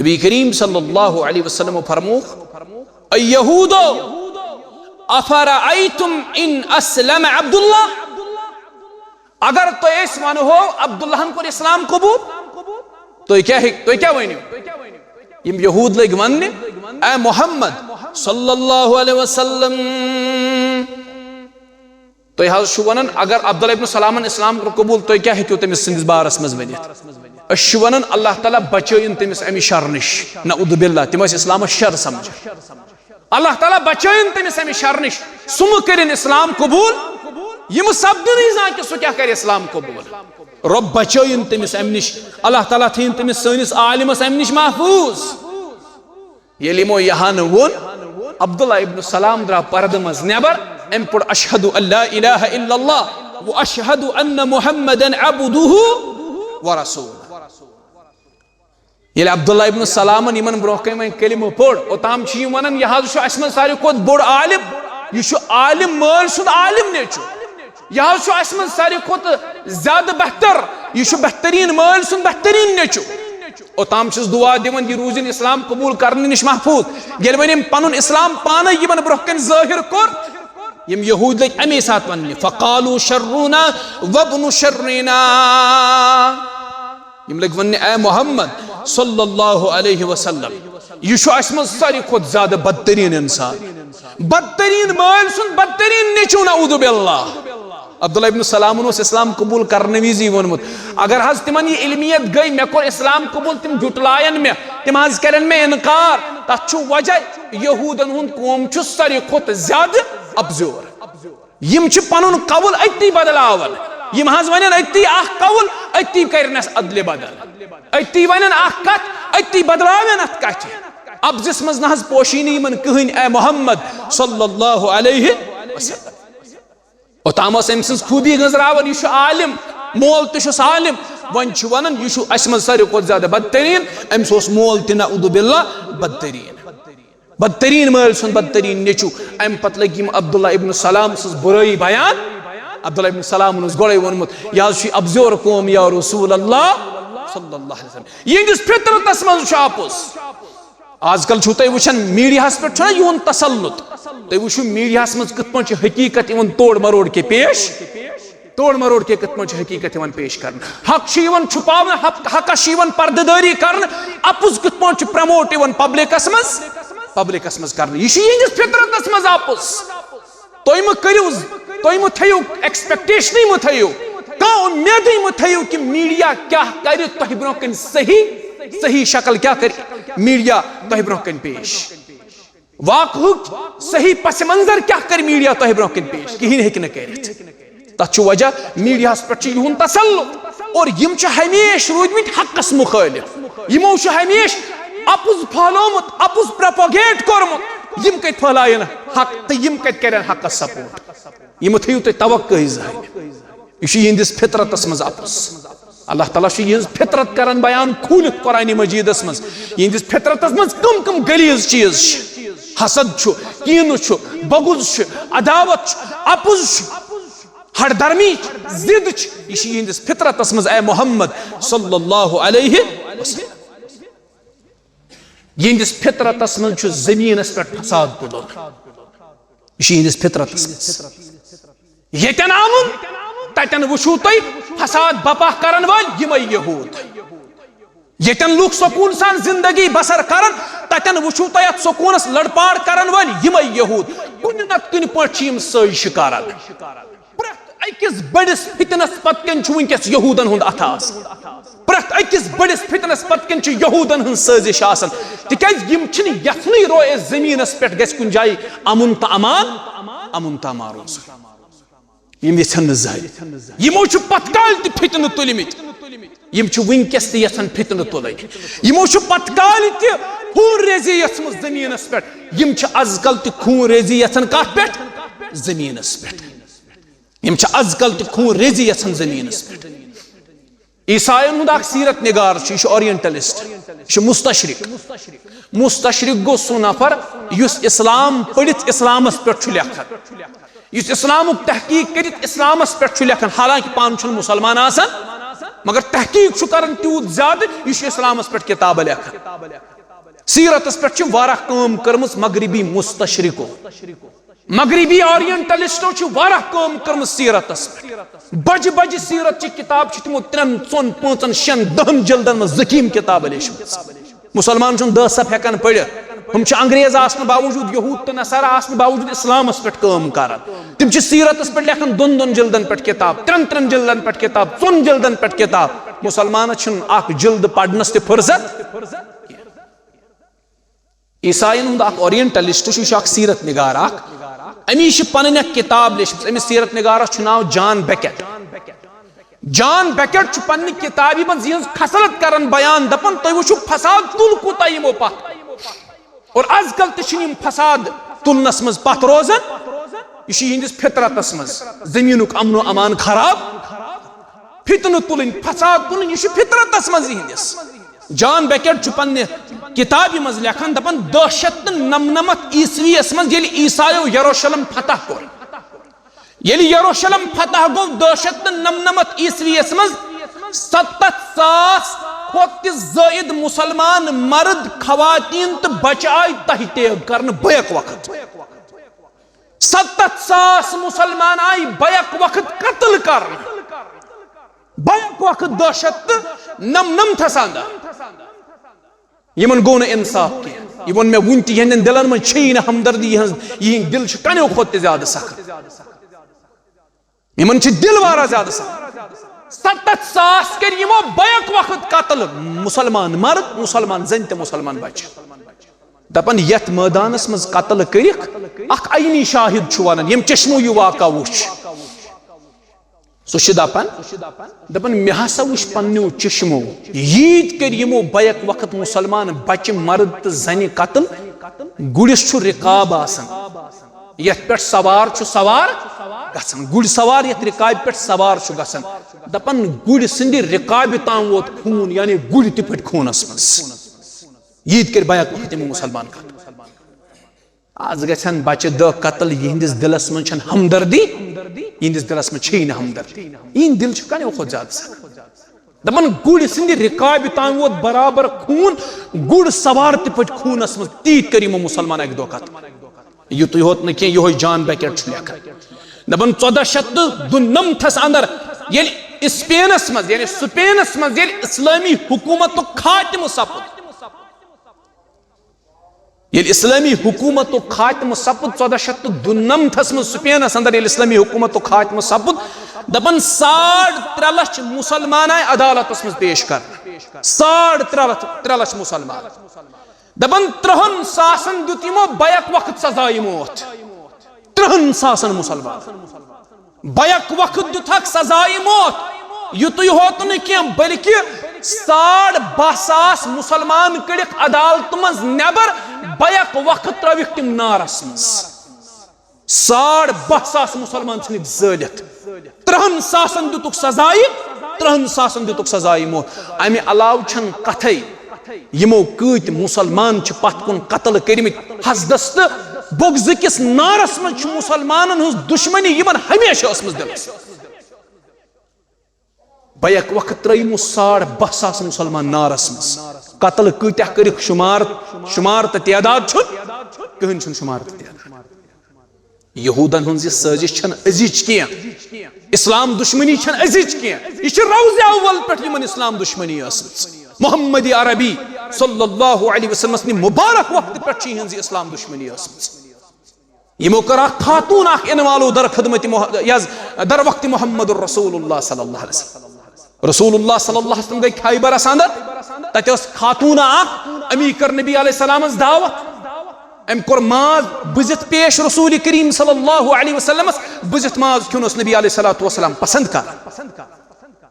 نبی کریم صلی اللہ علیہ وسلم فرموو، "اے یہودو، افرأیتم ان اسلم عبداللہ"، اگر تۄہہِ أسۍ ونہو عبداللہن کوٚر اسلام قبول، تُہۍ کیٛاہ ہیٚک-، تُہۍ کیٛاہ ؤنِو؟ یِم یہود لٔگۍ وننہِ، "اے محمد صلی اللہ علیہ وسلم، تُہۍ حظ چھِو ونان اگر عبداللہ ابن سلامن اسلام کوٚر قبول، تُہۍ کیٛاہ ہیٚکِو تٔمِس سٕنٛدِس بارس منٛز ؤنِتھ؟" أسۍ چھِ ونان اللہ تعالیٰ بچٲیِن تٔمِس امہِ شرٕ نِش، نعوذ باللہ، تِم ٲسۍ اسلامس شر سمجھان۔ اللہ تعالیٰ بچٲیِن تٔمِس امہِ شرٕ نِش، سُہ مہٕ کٔرِن اسلام قبول، یہِ مہٕ سپدِنٕے زانٛہہ کہِ سُہ کیٛاہ کرِ اسلام قبول۔ رۄب بچٲیِن تٔمِس امہِ نِش، اللہ تعالیٰ تھٲیِن تٔمِس سٲنِس عالمس امہِ نِش محفوٗظ۔ ییٚلہِ یِمو یہِ ہن ووٚن، عبداللہ ابن سلام درٛاو پردٕ منٛز نٮ۪بر، أمۍ پوٚر، "اشہد ان لا الہ الا اللہ و اشہد ان محمدن عبدہ و رسولہ"۔ ییٚلہِ عبداللہ ابن سلامن یِمن برونٛہہ کنہِ وۄنۍ کلمہٕ پوٚر، اوٚتام چھِ یِم ونان، "یہِ حظ چھُ اسہِ منٛز ساروی کھۄتہٕ بوٚڑ عالم، یہِ چھُ عالم مٲلۍ سُنٛد عالم نیٚچوٗ، یہِ حظ چھُ اسہِ منٛز ساروی کھۄتہٕ زیادٕ بہتر، یہِ چھُ بہتریٖن مٲلۍ سُنٛد بہتریٖن نیٚچوٗ۔" اوٚتام چھِس دُعا دِوان، یہِ روٗزِن اسلام قبول کرنہٕ نِش محفوٗظ۔ ییٚلہِ وۄنۍ أمۍ پنُن اسلام پانَے یِمن برونٛہہ کنہِ ظٲہِر کوٚر، یِم یہوٗدۍ لٔگۍ اَمے ساتہٕ وننہِ، "فقالوا شرنا وابن شرنا"۔ یِم لٔگۍ وننہِ، "اے محمد صلی اللہ علیہ وسلم، یہِ چھُ اَسہِ منٛز ساروی کھۄتہٕ زیادٕ بدتریٖن انسان، بدتریٖن مٲلۍ سُنٛد بدتریٖن نیٚچوٗ، نعوذ باللہ۔" عبداللہ ابن سلامن اوس اسلام قبول کرنہٕ وِزی ووٚنمُت، اگر حظ تِمن یہِ علمیت گٔے، مےٚ کوٚر اسلام قبول، تِم جُٹلایَن مےٚ، تِم حظ کرن مےٚ انکار، تتھ چھُ وجہ یہوٗدن ہُنٛد قوم چھُ ساروی کھۄتہٕ زیادٕ اپزیور۔ یِم چھِ پنُن قول أتی بدلاوان۔ یِم حظ ونن أتی اکھ قول، أتی کرنس ادلہِ بدل۔ أتی ونن اکھ کتھ، أتی بدلاون اتھ کتھِ۔ ابزس منٛز نہ حظ پوشی نہٕ یِمن کٕہٕنۍ، اے محمد صلی اللہ علیہ وسلم۔ اوٚتام ٲس أمۍ سٕنٛز خوٗبی گٔنٛزراوان، یہِ چھُ عالم، مول تہِ چھُس عالم۔ وۄنۍ چھُ ونان، یہِ چھُ اسہِ منٛز ساروی کھۄتہٕ زیادٕ بدتریٖن، أمِس اوس مول تہِ نعوذ باللہ بدتریٖن۔ بدتریٖن مٲلۍ سُنٛد بدتریٖن نیٚچوٗ۔ اَمہِ پتہٕ لٔگۍ یِم عبداللہ ابن سلام سٕنٛز بُرٲیی بیان۔ عبداللہ ابن سلامن اوس گۄڈَے ووٚنمُت، "یہِ حظ چھُ اپزیور قوم یا رسول اللہ صلی اللہ علیہ وسلم۔" یِہنٛدِس فطرتس منٛز چھُ اپُز۔ آز کل چھُو تُہۍ وٕچھان میٖڈیاہَس پٮ۪ٹھ چھُنہ یِہُنٛد تسلط۔ تُہۍ وٕچھِو میٖڈیاہَس منٛز کِتھ پٲٹھۍ چھِ حقیٖقت یِوان توڑ مروڑ کے پیش۔ توڑ مروڑ کے کِتھ پٲٹھۍ چھِ حقیٖقت یِوان پیش کرنہٕ، حق چھُ یِوان چھُپاونہٕ، حق، حقس چھُ یِوان پردٕ دٲری کرنہٕ، اپُز کِتھ پٲٹھۍ چھُ پروموٹ یِوان پبلکس منٛز، پبلکس منٛز کرنہٕ۔ یہِ چھُ یِہنٛدِس فطرتس منٛز اپُز۔ تُہۍ مہٕ کٔرِو، تُہۍ مہٕ تھٲیِو ایکسپیکٹیشنٕے مہٕ تھٲیِو، کانٛہہ اُمیدٕے مہٕ تھٲیِو کہِ میٖڈیا کیٛاہ کرِ تۄہہِ برونٛہہ کنہِ صحیح، صحیح شکل کیٛاہ کرِ میٖڈیا تۄہہِ برونٛہہ کنہِ پیش۔ واقعُک صحیح پس منظر کیٛاہ کرِ میٖڈیا تۄہہِ برونٛہہ کنہِ پیش؟ کِہیٖنۍ ہیٚکہِ نہٕ کٔرِتھ۔ تتھ چھُ وجہ، میٖڈیاہس پٮ۪ٹھ چھُ یِہُنٛد تسلط اور یِم چھِ ہمیشہِ روٗدمٕتۍ حقس مُخٲلف۔ یِمو چھُ ہمیشہِ اپُز پھٔہلومُت، اپُز پروپوگیٹ کوٚرمُت۔ یِم کتہِ پھٔہلایَن حق تہٕ یِم کتہِ کرن حقس سپورٹ؟ یِم تھٲیِو تُہۍ توقعٕے زانٛہہ۔ یہِ چھُ یِہنٛدِس فطرتس منٛز اپُز۔ اللہ تعالیٰ چھُ یِہنٛز فطرت کران بیان کھوٗلِتھ قرآن مجیدس منٛز۔ یِہنٛدِس فطرتس منٛز کم کم غلیظ چیٖز چھِ؟ حسد چھُ، کینہٕ چھُ، بغض چھُ، عداوت چھُ، اپُز چھُ، ہٹ درمی چھِ، ضد چھِ۔ یہِ چھُ یِہنٛدِس فطرتس منٛز، اے محمد صلی اللہ علیہ وسلم۔ یِہنٛدِس فطرتس منٛز چھُ زٔمیٖنس پٮ۪ٹھ فساد تُلُن۔ یہِ چھُ یِہنٛدِس فطرتس منٛز۔ ییٚتٮ۪ن امُن، تتٮ۪ن وٕچھِو تُہۍ فساد بپا کرن وٲلۍ یِمے یہوٗد۔ ییٚتٮ۪ن لُکھ سکوٗن سان زندگی بسر کرن، تتٮ۪ن وٕچھِو تُہۍ اتھ سکوٗنس لڑپاڑ کرن وٲلۍ یِمے یہوٗد۔ کُنہِ نتہٕ کُنہِ پٲٹھۍ چھِ یِم سٲزشہِ کران۔ پرٛٮ۪تھ أکِس بٔڑِس فتنس پتہٕ کٮ۪ن چھُ وٕنکیٚس یہوٗدن ہُنٛد اتھٕ آسان۔ پرٛٮ۪تھ أکِس بٔڑِس فتنس پتہٕ کٮ۪ن چھِ یہوٗدن ہٕنٛز سٲزش آسان، تِکیازِ یِم چھِنہٕ یژھنٕے رویس زٔمیٖنس پٮ۪ٹھ گژھِ کُنہِ جایہِ امُن تہٕ امان، امُن تہٕ امان روزُن۔ یِم یژھن نہٕ زٕہٕنۍ۔ یِمو چھِ پتھ کالہِ تہِ فتنہٕ تُلمٕتۍ۔ یِم چھِ وٕنکیٚس تہِ یژھان فتنہٕ تُلٕنۍ۔ یِمو چھُ پتہٕ کالہِ تہِ خوٗن ریزی یژھمٕژ زٔمیٖنَس پٮ۪ٹھ، یِم چھِ از کل تہِ خوٗن ریزی یژھان کتھ پٮ۪ٹھ؟ زٔمیٖنَس پٮ۪ٹھ۔ یِم چھِ از کل تہِ خوٗن ریزی یژھان زٔمیٖنَس پٮ۪ٹھ۔ عیساین ہُنٛد اکھ سیرت نگار چھُ، یہِ چھُ اورینٹلسٹ، یہِ چھُ مستشرق۔ مستشرق گوٚو سُہ نفر یُس اسلام پٔرِتھ اسلامس پٮ۪ٹھ چھُ لیکھان، یُس اسلامُک تحقیق کٔرِتھ اسلامس پٮ۪ٹھ چھُ لیکھان، حالانکہ پانہٕ چھُنہٕ مسلمان آسان، مگر تحقیق چھُ کران تیوٗت زیادٕ، یہِ چھُ اسلامس پٮ۪ٹھ کتابہٕ لیکھان۔ سیرتس پٮ۪ٹھ چھِ واریاہ کٲم کٔرمٕژ مغربی مستشرقو۔ مغربی اورینٹلسٹو چھِ واریاہ کٲم کٔرمٕژ سیرتس پٮ۪ٹھ۔ بجہِ بجہِ سیرت چہِ کتاب چھِ تِمو ترٛٮ۪ن، ژۄن، پانٛژن، شٮ۪ن، دہن جلدن منٛز زخیم کتابہٕ لیچھمٕژ۔ مسلمان چھُنہٕ دہ صف ہٮ۪کان پٔرِتھ۔ ہُم چھِ انگریز آسنہٕ باوجود، یہود تہٕ نصارہ آسنہٕ باوجود اسلامس پٮ۪ٹھ کٲم کران۔ تِم چھِ سیرتس پٮ۪ٹھ لیکھان دۄن دۄن جلدن پٮ۪ٹھ کتاب، ترٛٮ۪ن ترٛٮ۪ن جلدن پٮ۪ٹھ کتاب، ژۄن جلدن پٮ۪ٹھ کتاب۔ مسلمانس چھُنہٕ اکھ جلد پرنس تہِ فرصت۔ عیساین ہُنٛد اکھ اورینٹلسٹ چھُ، یہِ چھُ اکھ سیرت نگار اکھ۔ أمی چھِ پنٕنۍ اکھ کتاب لیچھمٕژ، أمِس سیرت نگارس چھُ ناو جان بیکٹ۔ جان بیکٹ چھُ پننہِ کتابہِ منٛز یِہنٛز خصلت کران بیان، دپان، تُہۍ وٕچھِو فساد تُل کوٗتاہ یِمو پتھ۔ اور از کل تہِ چھِنہٕ یِم فساد تُلنس منٛز پتھ روزان۔ یہِ چھُ یِہنٛدِس فطرتس منٛز، زٔمیٖنُک امن و امان خراب۔ فتنہٕ تُلٕنۍ، فساد تُلٕنۍ، یہِ چھُ فطرتس منٛز یِہنٛدِس۔ جان بیکٹ چھُ پننہِ کتابہِ منٛز لیکھان، دپان، دہ شیٚتھ تہٕ نمنمتھ عیسویس منٛز ییٚلہِ عیسایو یروشلم فتح کوٚر، ییٚلہِ یروشلم فتح گوٚو دہ شیٚتھ تہٕ نمنمتھ عیسویس منٛز، ستتھ ساس کھۄتہٕ تہِ زٲید مسلمان مرد، خواتین تہٕ بچہٕ آیہِ تہہ تیگ کرنہٕ بیک وقت۔ ستتھ ساس مسلمان آیہِ بیک وقت قتل کرنہٕ۔ بیک وقت دہ شیٚتھ تہٕ نمنمتھس اندر۔ یِمن گوٚو نہٕ انصاف کینٛہہ۔ یہِ ووٚن مےٚ وُنہِ تہِ، یِہنٛدٮ۪ن دِلن منٛز چھیی نہٕ ہمدردی، یِہنٛز، یِہنٛدۍ دِل چھِ کنیو کھۄتہٕ تہِ زیادٕ سخت۔ یِمن چھِ دِل واریاہ زیادٕ سخت۔ ستتھ ساس کٔرۍ یِمو بیک وقت قتل، مسلمان مرد، مسلمان زنہِ تہٕ مسلمان بچہِ۔ دپان، یتھ مٲدانس منٛز قتل کٔرِکھ، اکھ عینی شاہد چھُ ونان، ییٚمۍ چشمو یہِ واقعہ وُچھ۔ سُہ چھُ دپان، دپان، مےٚ ہسا وُچھ پننیو چشمو، ییٖتۍ کٔرۍ یِمو بیک وقت مسلمان بچہِ، مرد تہٕ زنہِ قتل۔ گُرِس چھُ رقاب آسان، یتھ پٮ۪ٹھ سوار چھُ سوار گژھان، گُرۍ سوار یتھ رقابہِ پٮ۪ٹھ سوار چھُ گژھان۔ دپان، گُرۍ سٕنٛدِ رقابہِ تام ووت خوٗن، یعنی گُرۍ تہِ پھٔٹۍ خوٗنس منٛز۔ ییٖتۍ کٔرۍ بیک وقت یِمو مسلمان قتل۔ آز گژھن بچہِ دہ قتل، یِہنٛدِس دِلس منٛز چھنہٕ ہمدردی، یِہنٛدِس دِلس منٛز چھیی نہٕ ہمدردی، یِہنٛدۍ دِل چھِ کنیو کھۄتہٕ زیادٕ سخت۔ دپان، گُرۍ سٕنٛدِ رکابہِ تام ووت برابر خوٗن، گُر سوار تہِ پھٔٹۍ خوٗنس منٛز، تیٖتۍ کٔرۍ یِمو مسلمان اکہِ دۄہ قتل۔ یُتُے ہوت نہٕ کینٛہہ، یِہوے جان بیکٹ چھُ لیکھان۔ دپان، ژۄدہ شیٚتھ تہٕ دُنمتھس اندر ییٚلہِ اسپینس منٛز، یعنی سپینس منٛز ییٚلہِ اسلٲمی حکوٗمتُک خاتمہٕ سپُد، ییٚلہِ اسلٲمی حکوٗمتُک خاتمہٕ سپُد، ژۄدہ شیٚتھ تہٕ دُنمتھس منٛز سپینس اندر ییٚلہِ اسلٲمی حکوٗمتُک خاتمہٕ سپُد، دپان، ساڑ ترٛےٚ لچھ مسلمان آیہِ عدالتس منٛز پیش کرنہٕ۔ ساڑ ترٛےٚ لچھ، ترٛےٚ لچھ مسلمان۔ دپان، ترٕہن ساسن دیُت یِمو بیک وقت سزایہِ موت۔ ترٕہن ساسن مسلمان۔ بیک وقت دیُتہکھ سزایہِ موت۔ یُتُے ہوت نہٕ کینٛہہ، بلکہِ ساڑ باہ ساس مسلمان کٔڑِکھ عدالتہٕ منٛز نٮ۪بر، بیک وقت ترٲوِکھ تِم نارس منٛز۔ ساڑ باہ ساس مسلمان ژھٕنِکھ زٲلِتھ۔ ترٕہن ساسن دیُتُکھ سزایہِ، ترٕہن ساسن دیُتُکھ سزایہِ موت۔ امہِ علاوٕ چھنہٕ کتھے۔ یِمو کۭتۍ مسلمان چھِ پتھ کُن قتل کٔرمٕتۍ۔ حسدس تہٕ بغضہٕ کِس نارس منٛز چھُ مسلمانن ہٕنٛز دشمنی یِمن ہمیشہِ ٲسمٕژ دِلس۔ بیک وقت ترٲے یِمو ساڑ باہ ساس مسلمان نارس منٛز۔ قتل کۭتیاہ کٔرِکھ، شمار، شمار تہٕ تعداد چھُنہٕ، کٕہٕنۍ چھُنہٕ شمار تہٕ تعداد۔ یہودن ہٕنٛز یہِ سٲزش چھنہٕ أزِچ کینٛہہ، اسلام دشمنی چھنہٕ أزِچ کینٛہہ، یہِ چھِ روزِ اول پٮ۪ٹھ یِمن اسلام دشمنی ٲسمٕژ۔ محمد عربی صلی اللہ علیہ وسلمس نہِ مبارک وقتہٕ پٮ۪ٹھ چھِ یِہٕنٛز یہِ اسلام دشمنی ٲسمٕژ۔ یِمو کٔر اکھ خاتون اکھ انوالو در خدمت مح-، یز در وقت محمد رسول اللہ صلی اللہ علیہ وسلم۔ رسول اللہ صلی اللہ علیہ وسلم گٔے خیبرس اندر، تتہِ ٲس خاتون اکھ، أمی کٔر نبی علیہ السلامس دعوت۔ أمۍ کوٚر ماز بُزِتھ پیش رسول کریم صلی اللہ علیہ وسلمس، بُزِتھ ماز کھیوٚن اوس نبی علیہ الصلوۃ والسلام پسند کران۔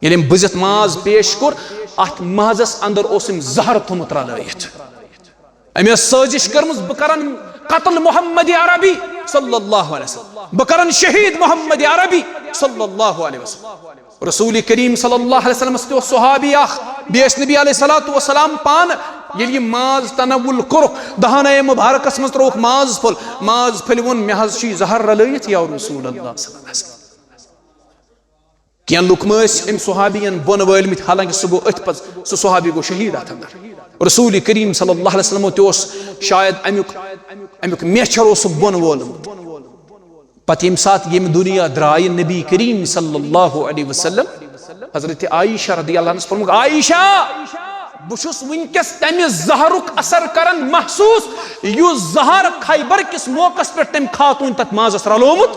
ییٚلہِ أمۍ بُزِتھ ماز پیش کوٚر، اتھ مازس اندر اوس أمۍ زہر تھوٚمُت رلٲیِتھ۔ أمۍ ٲس سٲزِش کٔرمٕژ، بہٕ کرن قتل محمد عربی صلی اللہ علیہ وسلم، بہٕ کرن شہید محمد عربی صلی اللہ علیہ وسلم۔ رسول کریم صلی اللہ علیہ وسلمس تہِ اوس صحابی اکھ، بیٚیہِ ٲسۍ نبی علیہ الصلوۃ والسلام پانہٕ۔ ییٚلہِ یہِ ماز تناول کوٚرُکھ، دہانہ مبارکس منٛز ترٛووُکھ ماز پھوٚل، ماز پھٔلۍ ووٚن، مےٚ حظ چھُ یہِ زہر رلٲیِتھ یا رسول اللہ صلی اللہ علیہ وسلم۔ کینٛہہ لُکھ مہ ٲسۍ أمۍ صحابین بۄن وٲلمٕتۍ، حالانکہ سُہ گوٚو أتھۍ پتہٕ، سُہ صحابی گوٚو شہید اتھ اندر۔ رسول کریم صلی اللہ علیہ وسلم تہِ اوس شاید امیُک، امیُک میچھر اوسُکھ بۄن وولمُت۔ پتہٕ ییٚمہِ ساتہٕ ییٚمہِ دُنیا درٛایہِ نبی کریم صلی اللہ علیہ وسلم، حضرت عائشہ رضی اللہ عنہس فرمووُکھ، عائشہ، بہٕ چھُس وٕنکیٚس تمہِ زہرُک اثر کران محسوس، یُس زہر خیبر کِس موقعس پٮ۪ٹھ تٔمۍ خاتوٗن تتھ مازس رلومُت۔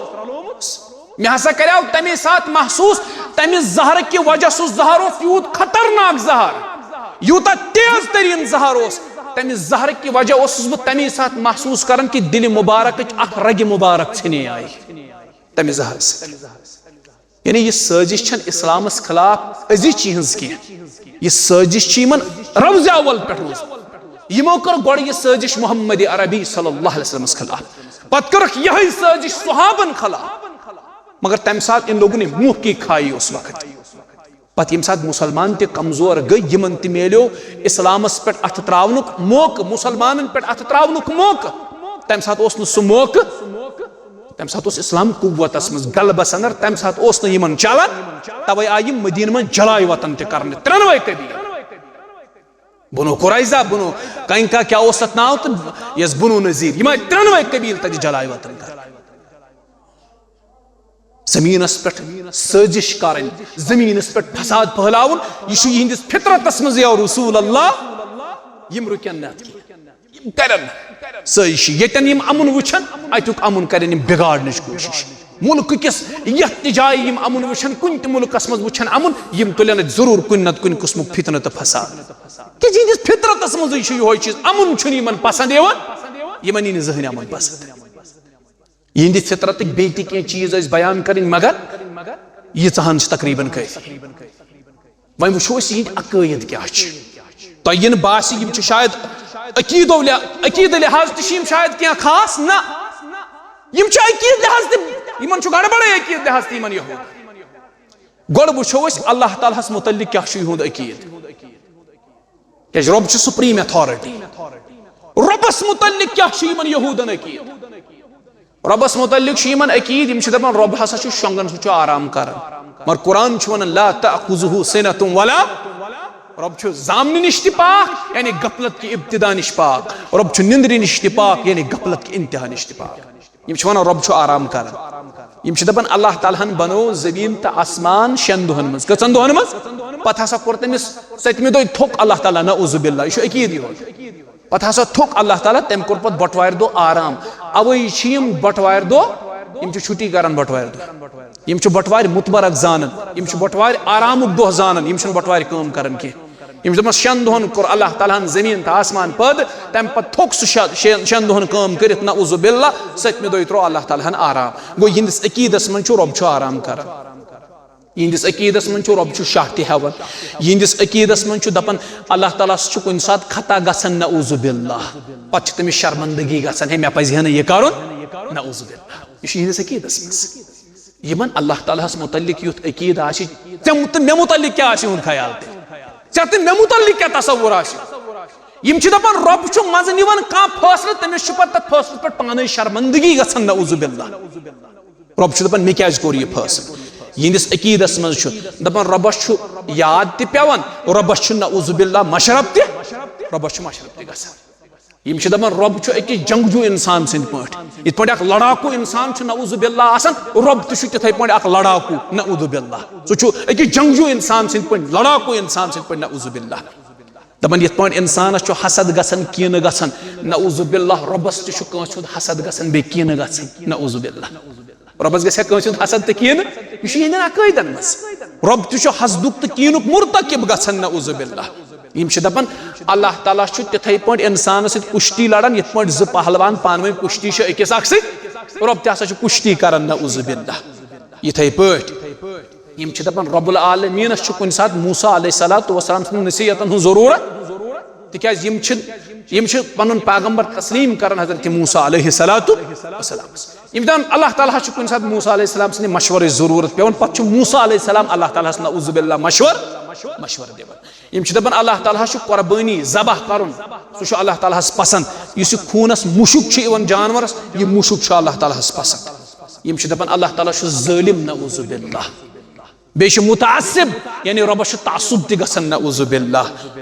مےٚ ہسا کریو تمے ساتہٕ محسوس، تمہِ زہرٕ کہِ وجہ، سُہ زہر اوس یوٗت خطرناک زہر، یوٗتاہ تیز ترین زہر اوس۔ تمہِ زہرٕ کہِ وجہ اوسُس بہٕ تمے ساتہٕ محسوس کران کہِ دِلہِ مبارکٕچ اکھ رگہِ مبارک ژھینے آیہِ تمہِ زہرٕ سۭتۍ۔ یعنی یہِ سٲزِش چھنہٕ اسلامس خلاف أزِچ یِہنٛز کینٛہہ، یہِ سٲزِش چھِ یِمن رمزِ اول پٮ۪ٹھ روٗزمٕژ۔ یِمو کٔر گۄڈٕ یہِ سٲزِش محمد عربی صلی اللہ علیہ وسلمس خلاف، پتہٕ کٔرٕکھ یِہے سٲزِش صحابن خلاف۔ مگر تمہِ ساتہٕ ان لوگوں نے منہ کی کھائی اس وقت۔ پتہٕ ییٚمہِ ساتہٕ مُسلمان تہِ کمزور گٔے، یِمن تہِ میلیو اسلامس پٮ۪ٹھ اتھٕ تراونُک موقعہٕ، مُسلمانن پٮ۪ٹھ اتھٕ تراونُک موقعہٕ۔ تمہِ ساتہٕ اوس نہٕ سُہ موقعہٕ، تمہِ ساتہٕ اوس اسلام قوتس منٛز، غلبس اندر، تمہِ ساتہٕ اوس نہٕ یِمن چلان۔ توے آیہِ یِم مدینہٕ منٛز جلاے وطن تہِ کرنہٕ، ترٛٮ۪نوے قبیلہٕ، بنو قریظہ، بنو قینقاع، کیٛاہ اوس تتھ ناو، تہٕ یۄس بنو نذیر، یِم آیہِ ترٛٮ۪نوے قبیلہٕ تتہِ جلاے وطن کرنہٕ۔ زمینس پٮ۪ٹھ سٲزِش کرٕنۍ، زمینس پٮ۪ٹھ فساد پھٔہلاوُن، یہِ چھُ یِہنٛدِس فطرتس منٛز، یا رسول اللہ۔ یِم رُکن نہٕ اتھ کینٛہہ، یِم کرن سٲزِش۔ ییٚتٮ۪ن یِم امُن وٕچھن، اتیُک امُن کرن یِم بگاڑنٕچ کوٗشش۔ مُلکہٕ کِس یتھ تہِ جایہِ یِم امُن وٕچھن، کُنہِ تہِ مُلکس منٛز وٕچھن امُن، یِم تُلن اتہِ ضروٗر کُنہِ نتہٕ کُنہِ قٕسمُک فتنہٕ تہٕ فساد۔ کیازِ یِہنٛدِس فطرتس منٛزٕے چھُ یِہوے چیٖز، امُن چھُنہٕ یِمن پسند یِوان، یِمن یی نہٕ زٕہٕنۍ امُن پسند۔ یِہنٛدِ فطرتٕکۍ بیٚیہِ تہِ کینٛہہ چیٖز ٲسۍ بیان کٔرِنۍ، مگر ییٖژاہن چھِ تقریباً کٲفی۔ وۄنۍ وٕچھو أسۍ یِہنٛدۍ عقٲید کیٛاہ چھِ۔ تۄہہِ یِنہٕ باسہِ، یِم چھِ شاید عقیٖدو لح-، عقیٖدٕ لحاظ تہِ چھِ یِم شاید کینٛہہ خاص، نہ، یِم چھِ عقیٖدٕ لحاظ تہِ، یِمن چھُ گڑبڑے عقیٖدٕ لحاظ تہِ یِمن یہود۔ گۄڈٕ وٕچھو أسۍ اللہ تعالیٰ ہس متعلق کیٛاہ چھُ یِہُنٛد عقیٖدٕ۔ کیازِ رۄب چھُ سپریم اتھارٹی۔ رۄبس متعلق کیٛاہ چھُ یِمن یہودن عقیٖد؟ رۄبس متعلق چھُ یِمن عقیٖد، یِم چھِ دپان رۄب ہسا چھُ شۄنگان، سُہ چھُ آرام کران۔ مگر قرآن چھُ ونان، لا تأخذہ سنة ولا، رۄب چھُ زامنہٕ نِش تہِ پاک، یعنی غفلت کہِ ابتدا نِش پاک۔ رۄب چھُ نِندرِ نِش تہِ پاک، یعنی غفلت کہِ انتہا نِش تہِ پاک۔ یِم چھِ ونان رۄب چھُ آرام کران۔ یِم چھِ دپان اللہ تعالیٰ ہن بنوو زٔمیٖن تہٕ آسمان شٮ۪ن دۄہن منٛز۔ کٔژن دۄہن منٛز؟ پتہٕ ہسا کوٚر تٔمِس ستمہِ دۄہہِ تھوٚک اللہ تعالیٰ، نعوذ باللہ، یہِ چھُ عقیٖدٕ یِہُنٛد۔ پتہٕ ہسا تھوٚک اللہ تعالیٰ، تٔمۍ کوٚر پتہٕ بٹوارِ دۄہ آرام۔ اوے چھِ یِم بٹوارِ دۄہ، یِم چھِ چھُٹی کران بٹوارِ دۄہ۔ یِم چھِ بٹوارِ متبرک زانان، یِم چھِ بٹوارِ آرامُک دۄہ زانان، یِم چھِنہٕ بٹوارِ کٲم کران کینٛہہ۔ یِم چھِ دَپان، شٮ۪ن دۄہَن کوٚر اللہ تعالیٰ ہَن زٔمیٖن تہٕ آسمان پٲدٕ، تَمہِ پَتہٕ تھوٚک سُہ شےٚ-، شےٚ-، شٮ۪ن دۄہَن کٲم کٔرِتھ، نعوذ باللہ، سٔتمہِ دۄہہِ ترٛوو اللہ تعالیٰ ہَن آرام۔ گوٚو، یِہِنٛدِس عقیٖدَس منٛز چھُ رۄب چھُ آرام کران۔ یِہِنٛدِس عقیٖدَس منٛز چھُ رۄب چھُ شاہ تہِ ہٮ۪وان۔ یِہِنٛدِس عقیٖدَس منٛز چھُ دَپان، اللہ تعالیٰ ہَس چھُ کُنہِ ساتہٕ خطا گژھان، نعوذ باللہ۔ پَتہٕ چھِ تٔمِس شرمندگی گژھان، ہے، مےٚ پَزِ ہے نہٕ یہِ کَرُن، نعوذ باللہ۔ یہِ چھُ یِہِنٛدِس عقیٖدَس منٛز۔ یِمن اللہ تعالیٰ ہس متعلق یُتھ عقیٖدٕ آسہِ، ژےٚ تہٕ مےٚ متعلق کیٛاہ آسہِ یِہُنٛد خیال تہِ؟ ژےٚ تہٕ مےٚ متعلق کیٛاہ تصور آسہِ؟ یِم چھِ دپان، رۄب چھُ منٛزٕ نِوان کانٛہہ فٲصلہٕ، تٔمِس چھُ پتہٕ تتھ فٲصلس پٮ۪ٹھ پانے شرمندگی گژھان، نعوذ باللہ۔ رۄب چھُ دپان، مےٚ کیٛازِ کوٚر یہِ فٲصلہٕ؟ یِہنٛدِس عقیٖدس منٛز چھُ دپان، رۄبس چھُ یاد تہِ پٮ۪وان، رۄبس چھُ، نعوذ باللہ، مشرب تہِ، رۄبس چھُ مشرب تہِ گژھان۔ یِم چھِ دَپان، رۄب چھُ أکِس جنگجوٗ اِنسان سٕنٛدۍ پٲٹھۍ۔ یِتھ پٲٹھۍ اکھ لڑاکوٗ اِنسان چھُ، نعوذ باللہ، آسان، رۄب تہِ چھُ تِتھَے پٲٹھۍ اکھ لڑاکوٗ، نعوذ باللہ۔ سُہ چھُ أکِس جنگجوٗ اِنسان سٕنٛدۍ پٲٹھۍ، لڑاکوٗ اِنسان سٕنٛدۍ پٲٹھۍ، نعوذ باللہ۔ دَپان، یِتھ پٲٹھۍ اِنسانَس چھُ حسد گژھان، کینہٕ گژھان، نعوذ باللہ، رۄبَس تہِ چھُ کٲنٛسہِ ہُنٛد حسد گژھان، بیٚیہِ کینہٕ گژھان، نعوذ باللہ۔ رۄبَس گژھِ ہا کٲنٛسہِ ہُنٛد حسد تہٕ کینہٕ؟ یہِ چھُ یِہنٛدٮ۪ن عقٲیدن منٛز۔ رۄب تہِ چھُ حسدُک تہٕ کینُک مرتکب گژھان، نعوذ باللہ۔ یِم چھِ دَپان، اللہ تعالیٰ چھُ تِتھَے پٲٹھۍ اِنسانَس سۭتۍ کُشتی لڑان، یِتھ پٲٹھۍ زٕ پہلوان پانہٕ ؤنۍ کُشتی چھِ أکِس اکھ سۭتۍ۔ رۄب تہِ ہسا چھُ کُشتی کران، نعوذ باللہ۔ یِتھَے پٲٹھۍ یِم چھِ دَپان رۄب العالمیٖنَس چھُ کُنہِ ساتہٕ موسیٰ علیہ الصلوۃ والسلام سٕنٛدِ نصیحتن ہُنٛد ضروٗرت، تِکیٛازِ یِم چھِ، یِم چھِ پَنُن پیغمبر تسلیٖم کران حضرت موسیٰ علیہ الصلوۃ والسلامس۔ یِم دَپان اللہ تعالیٰ ہَس چھُ کُنہِ ساتہٕ موسیٰ علیہ السلام سٕنٛدِ مشورٕچ ضروٗرت پٮ۪وان، پَتہٕ چھُ موسیٰ علیہ السلام اللہ تعالیٰ ہَس نعوذ باللہ مشور، مشور دِوان۔ یِم چھِ دَپان اللہ تعالیٰ ہَس چھُ قربٲنی ذبح کرُن، سُہ چھُ اللہ تعالیٰ ہَس پسند۔ یُس یہِ خوٗنس مُشُک چھُ یِوان جانورس، یہِ مُشُک چھُ اللہ تعالیٰ ہَس پسند۔ یِم چھِ دَپان اللہ تعالیٰ چھُ ظٲلِم نعوذ باللہ۔ بیٚیہِ چھُ متعصب، یعنی رۄبَس چھُ تعصب تہِ گژھان نعوذ باللہ۔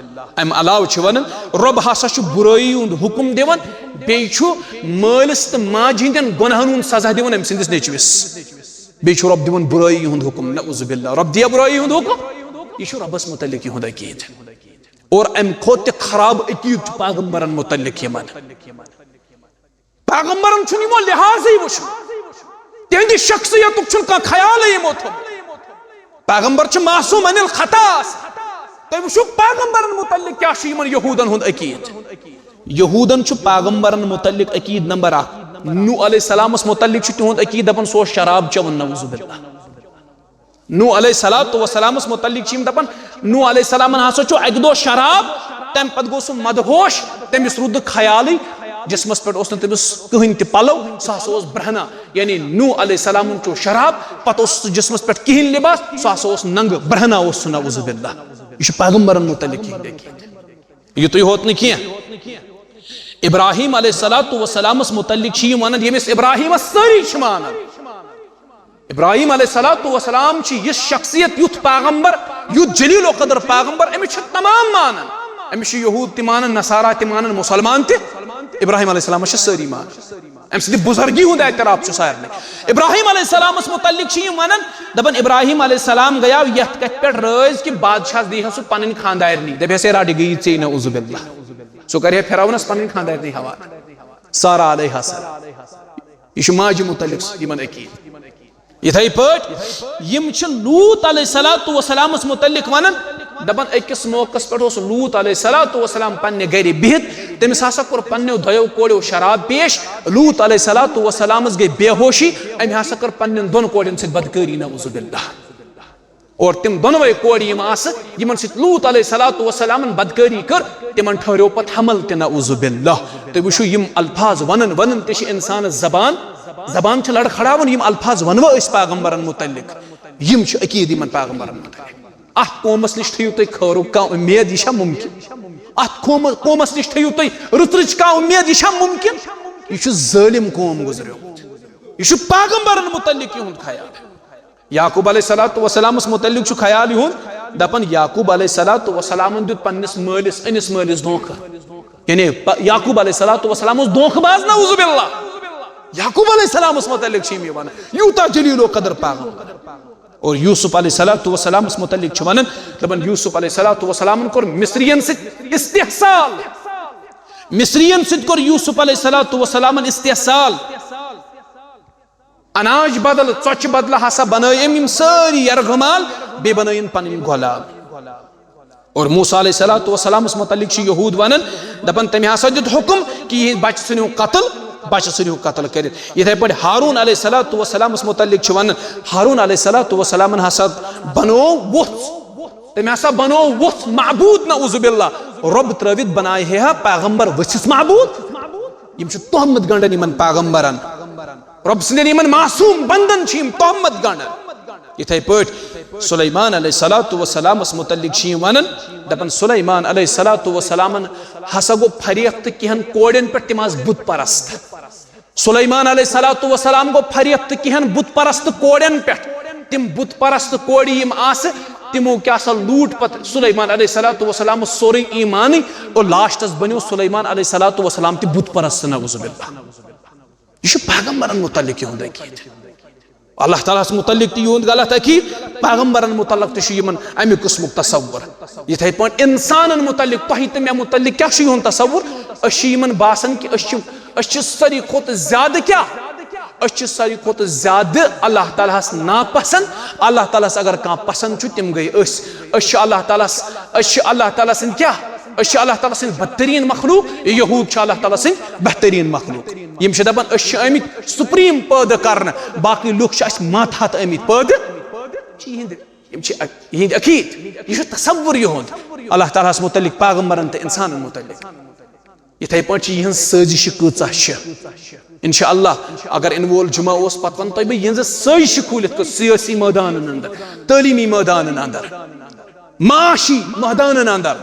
اَمہِ علاوٕ چھُ وَنان رۄب ہسا چھُ بُرٲیی ہُنٛد حُکُم دِوان، بیٚیہِ چھُ مٲلِس تہٕ ماجہِ ہٕنٛدٮ۪ن گۄناہن ہُنٛد سزا دِوان أمۍ سٕنٛدِس نیٚچوِس۔ بیٚیہِ چھُ رۄب دِوان بُرٲیی ہُنٛد حُکُم نعوذ باللہ۔ رۄب دِیا بُرٲیی ہُنٛد حُکُم؟ یہِ چھُ رۄبَس مُتعلِق یِہُنٛد عقیٖدٕ۔ اور اَمہِ کھۄتہٕ تہِ خراب عقیٖدٕ چھُ پیغمبرن مُتعلِق یِمن۔ پیغمبرن چھُنہٕ یِمو لحاظٕے وٕچھمُت، تِہنٛدِ شخصیتُک چھُنہٕ کانٛہہ خیالٕے یِمو تھوٚمُت۔ پیغمبر چھِ معصوم عن الخطا آسان۔ تُہۍ وٕچھِو پیغمبرن مُتعلِق کیٛاہ چھُ یِمن یہوٗدن ہُنٛد عقیٖدٕ۔ یہوٗدن چھُ پیغمبرن مُتعلِق عقیٖدٕ نمبر اکھ۔ نوح علیہ السلامس مُتعلِق چھُ تِہُنٛد عقیٖدٕ، دپان سُہ اوس شراب چٮ۪وان، نعوذ باللہ۔ نوح علیہ الصلوۃ والسلامس مُتعلِق چھِ یِم دپان، نوح علیہ السلامن ہسا چیوٚو اکہِ دۄہ شراب، تمہِ پتہٕ گوٚو سُہ مدہوش، تٔمِس روٗد نہٕ خیالٕے، جسمس پٮ۪ٹھ اوس نہٕ تٔمِس کٕہٕنۍ تہِ پلو، سُہ ہسا اوس برہنہ۔ یعنی نوح علیہ السلامن چیوٚو شراب، پتہٕ اوس سُہ جسمس پٮ۪ٹھ کِہیٖنۍ لباس، سُہ ہسا اوس ننگہٕ، برہنہ اوس سُہ، نعوذ باللہ۔ یہِ چھُ پیغمبرن مُتعلِق یِہُنٛد عقیٖدٕ۔ یُتُے ہوت نہٕ کینٛہہ، ابراہیم علیہ الصلوۃ والسلامس مُتعلِق چھِ یِم ونان، ییٚمِس ابراہیمس سٲری چھِ مانان۔ ابراہیم علیہ الصلوۃ والسلام چھِ یِژھ شخصیت، یُتھ پیغمبر، یُتھ جلیل القدر پیغمبر، أمِس چھِ تمام مانان۔ أمِس چھِ یہوٗد تہِ مانان، نصارا تہِ مانان، مُسلمان تہِ۔ ابراہیم علیہ السلامس چھِ سٲری مانان۔ أمۍ سٕنٛدِ بُزرگی ہُنٛد اعتراف چھُ سارنٕے۔ ابراہیم علیہ السلامس مُتعلِق چھِ یِم ونان، دپان ابراہیم علیہ السلام گٔیاو یتھ کتھِ پٮ۪ٹھ رٲضۍ کہِ بادشاہس دی ہا سُہ پنٕنۍ خاندارنی، دپہِ ہا ہے رٹھ، یہِ گٔیی ژےٚ، نعوذ باللہ۔ سُہ کرِ ہا فرعونس پنٕنۍ خاندارنی حوالہٕ، سارا علیہ السلام۔ یہِ چھُ ماجہِ مُتعلِق یِمن عقیٖدٕ۔ یِتھے پٲٹھۍ یِم چھِ لوٗط علیہ الصلوۃ والسلامس مُتعلِق ونان، دپان أکِس موقعس پٮ۪ٹھ اوس لوٗط علیہ الصلوۃ والسلام پننہِ گرِ بِہِتھ، تٔمِس ہسا کوٚر پننیو دۄیو کوریو شراب پیش۔ لوٗط علیہ الصلوۃ والسلامس گٔے بے ہوشی، أمۍ ہسا کٔر پننٮ۪ن دۄن کورٮ۪ن سۭتۍ بدکٲری، نعوذ باللہ۔ اور تِم دۄنوَے کورِ یِم آسہٕ، یِمن سۭتۍ لوٗط علیہ الصلوۃ والسلامن بدکٲری کٔر، تِمن ٹھہریو پتہٕ حمل تہِ، نعوذ باللہ۔ تُہۍ وٕچھِو، یِم الفاظ ونان ونان تہِ چھِ انسانس زبان، زبان چھِ لڑکھڑاوان۔ یِم الفاظ ونوا أسۍ پیغمبرن مُتعلِق؟ یِم چھِ عقیٖدٕ یِمن پیغمبرن مُتعلِق۔ اتھ قومس نِش تھٲیِو تُہۍ خٲرُک کانٛہہ اُمید، یہِ چھا مُمکِن؟ اتھ قوم-، قومس نِش تھٲیِو تُہۍ رٕژ رٕژ کانٛہہ اُمید، یہِ چھا مُمکِن؟ یہِ چھُ ظٲلِم قوم گُزریومُت۔ یہِ چھُ پیغمبرن مُتعلِق یِہُنٛد خیال۔ یعقوب علیہ الصلوۃ والسلامس مُتعلِق چھُ خیال یِہُنٛد، دپان یعقوب علیہ الصلوۃ والسلامن دیُت پننِس مٲلِس، أنِس مٲلِس دھوکہٕ۔ یعنی پ-، یعقوب علیہ الصلوۃ والسلام اوس دھوکہٕ باز، نعوذ باللہ۔ یعقوب علیہ السلامس مُتعلِق چھِ یِم یہِ ونان، یوٗتاہ جلیل القدر پیغمبر۔ اور یوسف علیہ الصلوۃ والسلامس مُتعلِق چھِ ونان، دپان یوسف علیہ الصلوۃ والسلامن کوٚر مصرین سۭتۍ استحصال۔ مصرین سۭتۍ کوٚر یوسف علیہ الصلوۃ والسلامن استحصال۔ اناج بدل، ژۄچہِ بدلہٕ ہسا بنٲے أمۍ یِم سٲری یرغمال، بیٚیہِ بنٲیِن پنٕنۍ غلام۔ اور موسیٰ علیہ الصلوۃ والسلامس مُتعلِق چھِ یہوٗد ونان، دپان تٔمۍ ہسا دیُت حُکم کہِ یِہنٛدۍ بچہٕ ژھٕنِو قتل، بچہٕ ژھٕنِو قتل کٔرِتھ۔ یِتھے پٲٹھۍ ہارون علیہ الصلوۃ والسلامس مُتعلِق چھِ ونان، ہارون علیہ الصلوۃ والسلامن ہسا بنوو وۄژھ، تٔمۍ ہسا بنوو وۄژھ معبوٗد، نعوذ باللہ۔ رۄب ترٲوِتھ بنایہِ ہے ہا پیغمبر ؤژھِس معبوٗد؟ یِم چھِ تہمت گنڈان یِمن پیغمبرن۔ رۄب سٕنٛدٮ۪ن یِمن معصوٗم بندن چھِ یِم تہمت گنڈان۔ یِتھے پٲٹھۍ سلیمان علیہ الصلوۃ والسلامس مُتعلِق چھِ یِم ونان، دپان سلیمان علیہ الصلوۃ والسلامن ہسا گوٚو فریب تہٕ کینٛہن کورٮ۪ن پٮ۪ٹھ، تِم آسہٕ بُت پرست۔ سلیمان علیہ الصلوۃ والسلام گوٚو فریب تہٕ کینٛہن بُت پرست کورٮ۪ن پٮ۪ٹھ۔ تِم بُت پرست کورِ یِم آسہٕ، تِمو کیٛاہ سا لوٗٹ پتہٕ سلیمان علیہ الصلوۃ والسلامس سورُے ایٖمانٕے، اور لاسٹس بنیو سلیمان علیہ الصلوۃ والسلام تہِ بُت پرست، نعوذ باللہ۔ یہِ چھُ پیغمبرن مُتعلِق یِہُنٛد عقیٖدٕ۔ اللہ تعالیٰ ہس مُتعلِق تہِ یِہُنٛد غلط عقیٖدٕ، پیغمبرن مُتعلِق تہِ چھُ یِمن اَمہِ قٕسمُک تصور۔ یِتھے پٲٹھۍ اِنسانن مُتعلِق، تۄہہِ تہٕ مےٚ مُتعلِق کیٛاہ چھُ یِہُنٛد تصور؟ أسۍ چھِ یِمن باسان کہِ أسۍ چھِ، أسۍ چھِ ساروی کھۄتہٕ زیادٕ کیٛاہ؟ أسۍ چھِ ساروی کھۄتہٕ زیادٕ اللہ تعالیٰ ہس ناپسنٛد۔ اللہ تعالیٰ ہس اگر کانٛہہ پسنٛد چھُ، تِم گٔے أسۍ۔ أسۍ چھِ اللہ تعالیٰ ہس، أسۍ چھِ اللہ تعالیٰ سٕنٛدۍ کیٛاہ؟ أسۍ چھِ اللہ تعالیٰ سٕنٛدۍ بدتریٖن مخلوق، یہوٗد چھِ اللہ تعالیٰ سٕنٛدۍ بہتریٖن مخلوق۔ یِم چھِ دپان أسۍ چھِ آمٕتۍ سپریم پٲدٕ کرنہٕ، باقٕے لُکھ چھِ اَسہِ ماتحت آمٕتۍ پٲدٕ۔ چھِ یِہِنٛدِ، یِم چھِ عق-، یِہِنٛدِ عقیٖد۔ یہِ چھُ تصوُر یِہُنٛد اللہ تعالیٰ ہَس مُتعلِق، پیغمبرَن تہٕ اِنسانَن مُتعلِق۔ یِتھَے پٲٹھۍ چھِ یِہٕنٛز سٲزِشہِ کۭژاہ چھِ۔ اِنشاء اللہ، اگر یِنہٕ وول جُمعہ اوس، پَتہٕ وَنہٕ تۄہہِ بہٕ یِہٕنٛزٕ سٲزِشہِ کھوٗلِتھ کٔژ سیٲسی مٲدانَن اَندَر، تعلیٖمی مٲدانَن اَندَر، معاشی مٲدانَن اَندَر،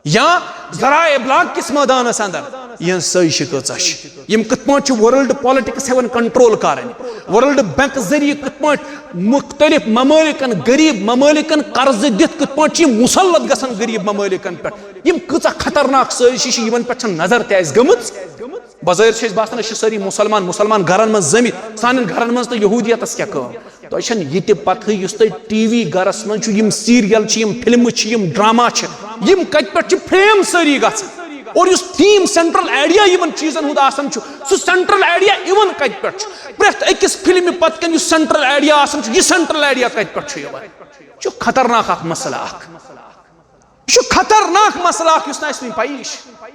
یا ذرائع ابلاغ کِس مٲدانَس اَندَر یِہٕنٛز سٲزِشہِ کۭژاہ چھِ۔ یِم کِتھ پٲٹھۍ چھِ ورلڈ پالیٹکس ہٮ۪وان کنٹرول کَرٕنۍ، ورلڈ بینک ذٔریعہٕ کِتھ پٲٹھۍ مُختٔلِف ممٲلِکَن، غریٖب ممٲلِکَن قرضہٕ دِتھ کِتھ پٲٹھۍ چھِ یِم مُسلط گژھان غریٖب ممٲلِکَن پٮ۪ٹھ۔ یِم کۭژاہ خطرناک سٲزِشہِ چھِ، یِمَن پٮ۪ٹھ چھَنہٕ نظر تہِ اَسہِ گٔمٕژ۔ بظٲہِر چھِ أسۍ باسان، أسۍ چھِ سٲری مُسلمان، مُسلمان گَرَن منٛز زٲمٕتۍ، سانٮ۪ن گَرَن منٛز تہٕ یہوٗدیَتَس کیٛاہ کٲم؟ تۄہہِ چھَنہٕ یہِ تہِ پَتہٕے، یُس تۄہہِ ٹی وی گَرَس منٛز چھُ، یِم سیٖریَل چھِ، یِم فِلمہٕ چھِ، یِم ڈرٛاما چھِ، یِم کَتہِ پٮ۪ٹھ چھِ فریم سٲری گژھان؟ اور یُس تھیٖم سینٹرل آیڈیا یِمَن چیٖزَن ہُنٛد آسان چھُ، سُہ سینٹرل آیڈیا یِوان کَتہِ پٮ۪ٹھ چھُ؟ پرٛٮ۪تھ أکِس فِلمہِ پَتہٕ کَنۍ یُس سینٹرل آیڈیا آسان چھُ، یہِ سینٹرل آیڈیا کَتہِ پٮ۪ٹھ چھُ یِوان؟ یہِ چھُ خطرناک اَکھ مسئلہٕ اَکھ۔ یہِ چھُ خطرناک مسئلہٕ اَکھ، یُس نہٕ اَسہِ وٕنہِ پَیی چھِ۔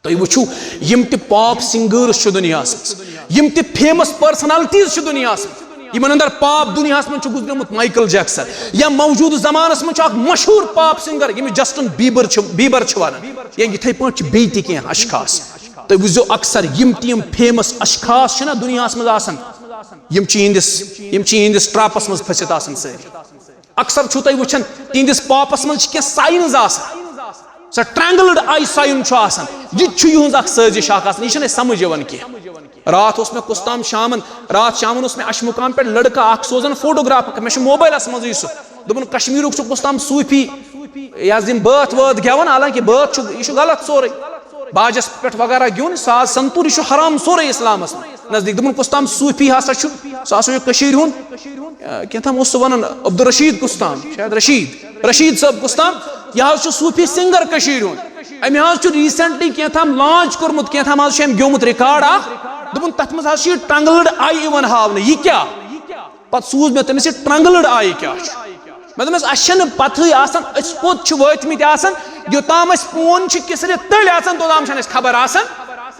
تُہۍ وٕچھِو، یِم تہِ پاپ سِنٛگٲرٕس چھِ دُنیاہَس منٛز، یِم تہِ فیمَس پٔرسنالٹیٖز چھِ دُنیاہَس منٛز، یِمَن اَندَر پاپ دُنیاہَس منٛز چھُ گُزریومُت مایکل جیکسن، یا موجوٗدٕ زمانَس منٛز چھُ اَکھ مشہوٗر پاپ سِنٛگَر، ییٚمِس جسٹن بیٖبر چھِ، بیٖبر چھِ وَنان، یا یِتھَے پٲٹھۍ چھِ بیٚیہِ تہِ کینٛہہ اشخاص۔ تُہۍ وٕچھزیو اکثر یِم تہِ یِم فیمَس اشخاص چھِنہ دُنیاہَس منٛز آسان، یِم چھِ یِہِنٛدِس، یِم چھِ یِہِنٛدِس ٹرٛاپَس منٛز پھٔسِتھ آسان سٲری۔ اکثر چھُو تُہۍ وٕچھان، تِہنٛدِس پاپس منٛز چھِ کینٛہہ ساینز آسان، سۄ ٹرٛینگلڈ آی ساین چھُ آسان، یہِ تہِ چھُ یِہُنٛز اکھ سٲزِش اکھ آسان، یہِ چھَنہٕ اَسہِ سمجھ یِوان کینٛہہ۔ راتھ اوس مےٚ کُس تام شامن، راتھ شامن اوس مےٚ اشمُقام پٮ۪ٹھ لڑکہٕ اکھ سوزان فوٹوگراف، مےٚ چھُ موبایلس منٛزٕے سُہ، دوٚپُن، کشمیٖرُک چھُ کُس تام صوٗفی، یہِ حظ یِم بٲتھ وٲتھ گٮ۪وان، حالانکہ بٲتھ چھُ، یہِ چھُ غلط سورُے۔ باجس پٮ۪ٹھ وغیرہ گیُن، ساز سنتوٗر، یہِ چھُ حرام سورُے اسلامس منٛز۔ نزدیٖک دوٚپُن، کُس تام صوٗفی ہسا چھُ، سُہ ہسا چھُ کٔشیٖرِ ہُنٛد، آ، کینٛہہ تام اوس سُہ ونان، عبدالرشید کُس تام، شاید رشید، رشید صٲب کُس تام، یہِ حظ چھُ صوٗفی سِنگر کٔشیٖرِ ہُنٛد۔ أمۍ حظ چھُ ریٖسنٹلی کینٛہہ تام لانچ کوٚرمُت، کینٛہہ تام حظ چھُ أمۍ گیومُت ریکارڈ اکھ، دوٚپُن، تتھ منٛز حظ چھُ یہِ ٹرٛنگلڈ آی یِوان ہاونہٕ، یہِ کیٛاہ؟ پتہٕ سوٗز مےٚ تٔمِس، یہِ ٹرٛنگلڈ آی کیٛاہ چھُ؟ مےٚ دوٚپمَس، اَسہِ چھَنہٕ پَتہٕے آسان، أسۍ کوٚت چھِ وٲتمٕتۍ آسان۔ یوٚتام اَسہِ فون چھِ کِسرِ تٔلۍ آسان، توٚتام چھَنہٕ اَسہِ خبر آسان۔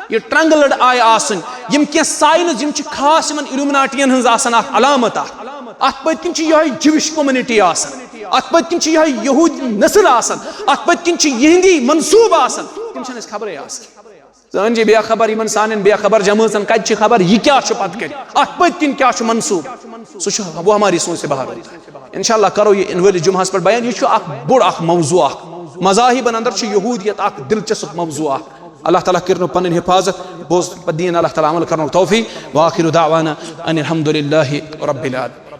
یہِ ٹرٛنگلڈ آی آسٕنۍ، یِم کینٛہہ ساینز، یِم چھِ خاص یِمَن اِلومناٹیَن ہٕنٛز آسان اَکھ علامت اَکھ۔ اَتھ پٔتۍ کِنۍ چھِ یِہوٚے جِوِش کومنٹی آسان، اَتھ پٔتۍ کِنۍ چھِ یِہوٚے یہوٗدی نسل آسان، اَتھ پٔتۍ کِنۍ چھِ یِہِنٛدی منصوٗبہٕ آسان، تِم چھَنہٕ اَسہِ خبرٕے آسان۔ زٲنۍ جی بے خبر، یِمن سانٮ۪ن بے خبر جمٲژن کتہِ چھِ خبر، یہِ کیٛاہ چھُ پتہٕ کَنہِ، اتھ پٔتۍ کِنۍ کیٛاہ چھُ منصوٗب، سُہ چھُ وہ ہماری سوچ سے باہر ہوتا ہے۔ انشاءاللہ کرو یہِ یِنہٕ وٲلِس جمعہس پٮ۪ٹھ بیان، یہِ چھُ اکھ بوٚڑ اکھ موضوع اکھ، مذاہبن اندر چھُ یہوٗدیت اکھ دلچسپ موضوع اکھ۔ اللہ تعالیٰ کٔرِنو پنٕنۍ حفاظت، بوز پتہٕ دین اللہ تعالیٰ عمل کرنُک توفیق۔ وآخر دعوانا ان الحمد للہ رب العالمین۔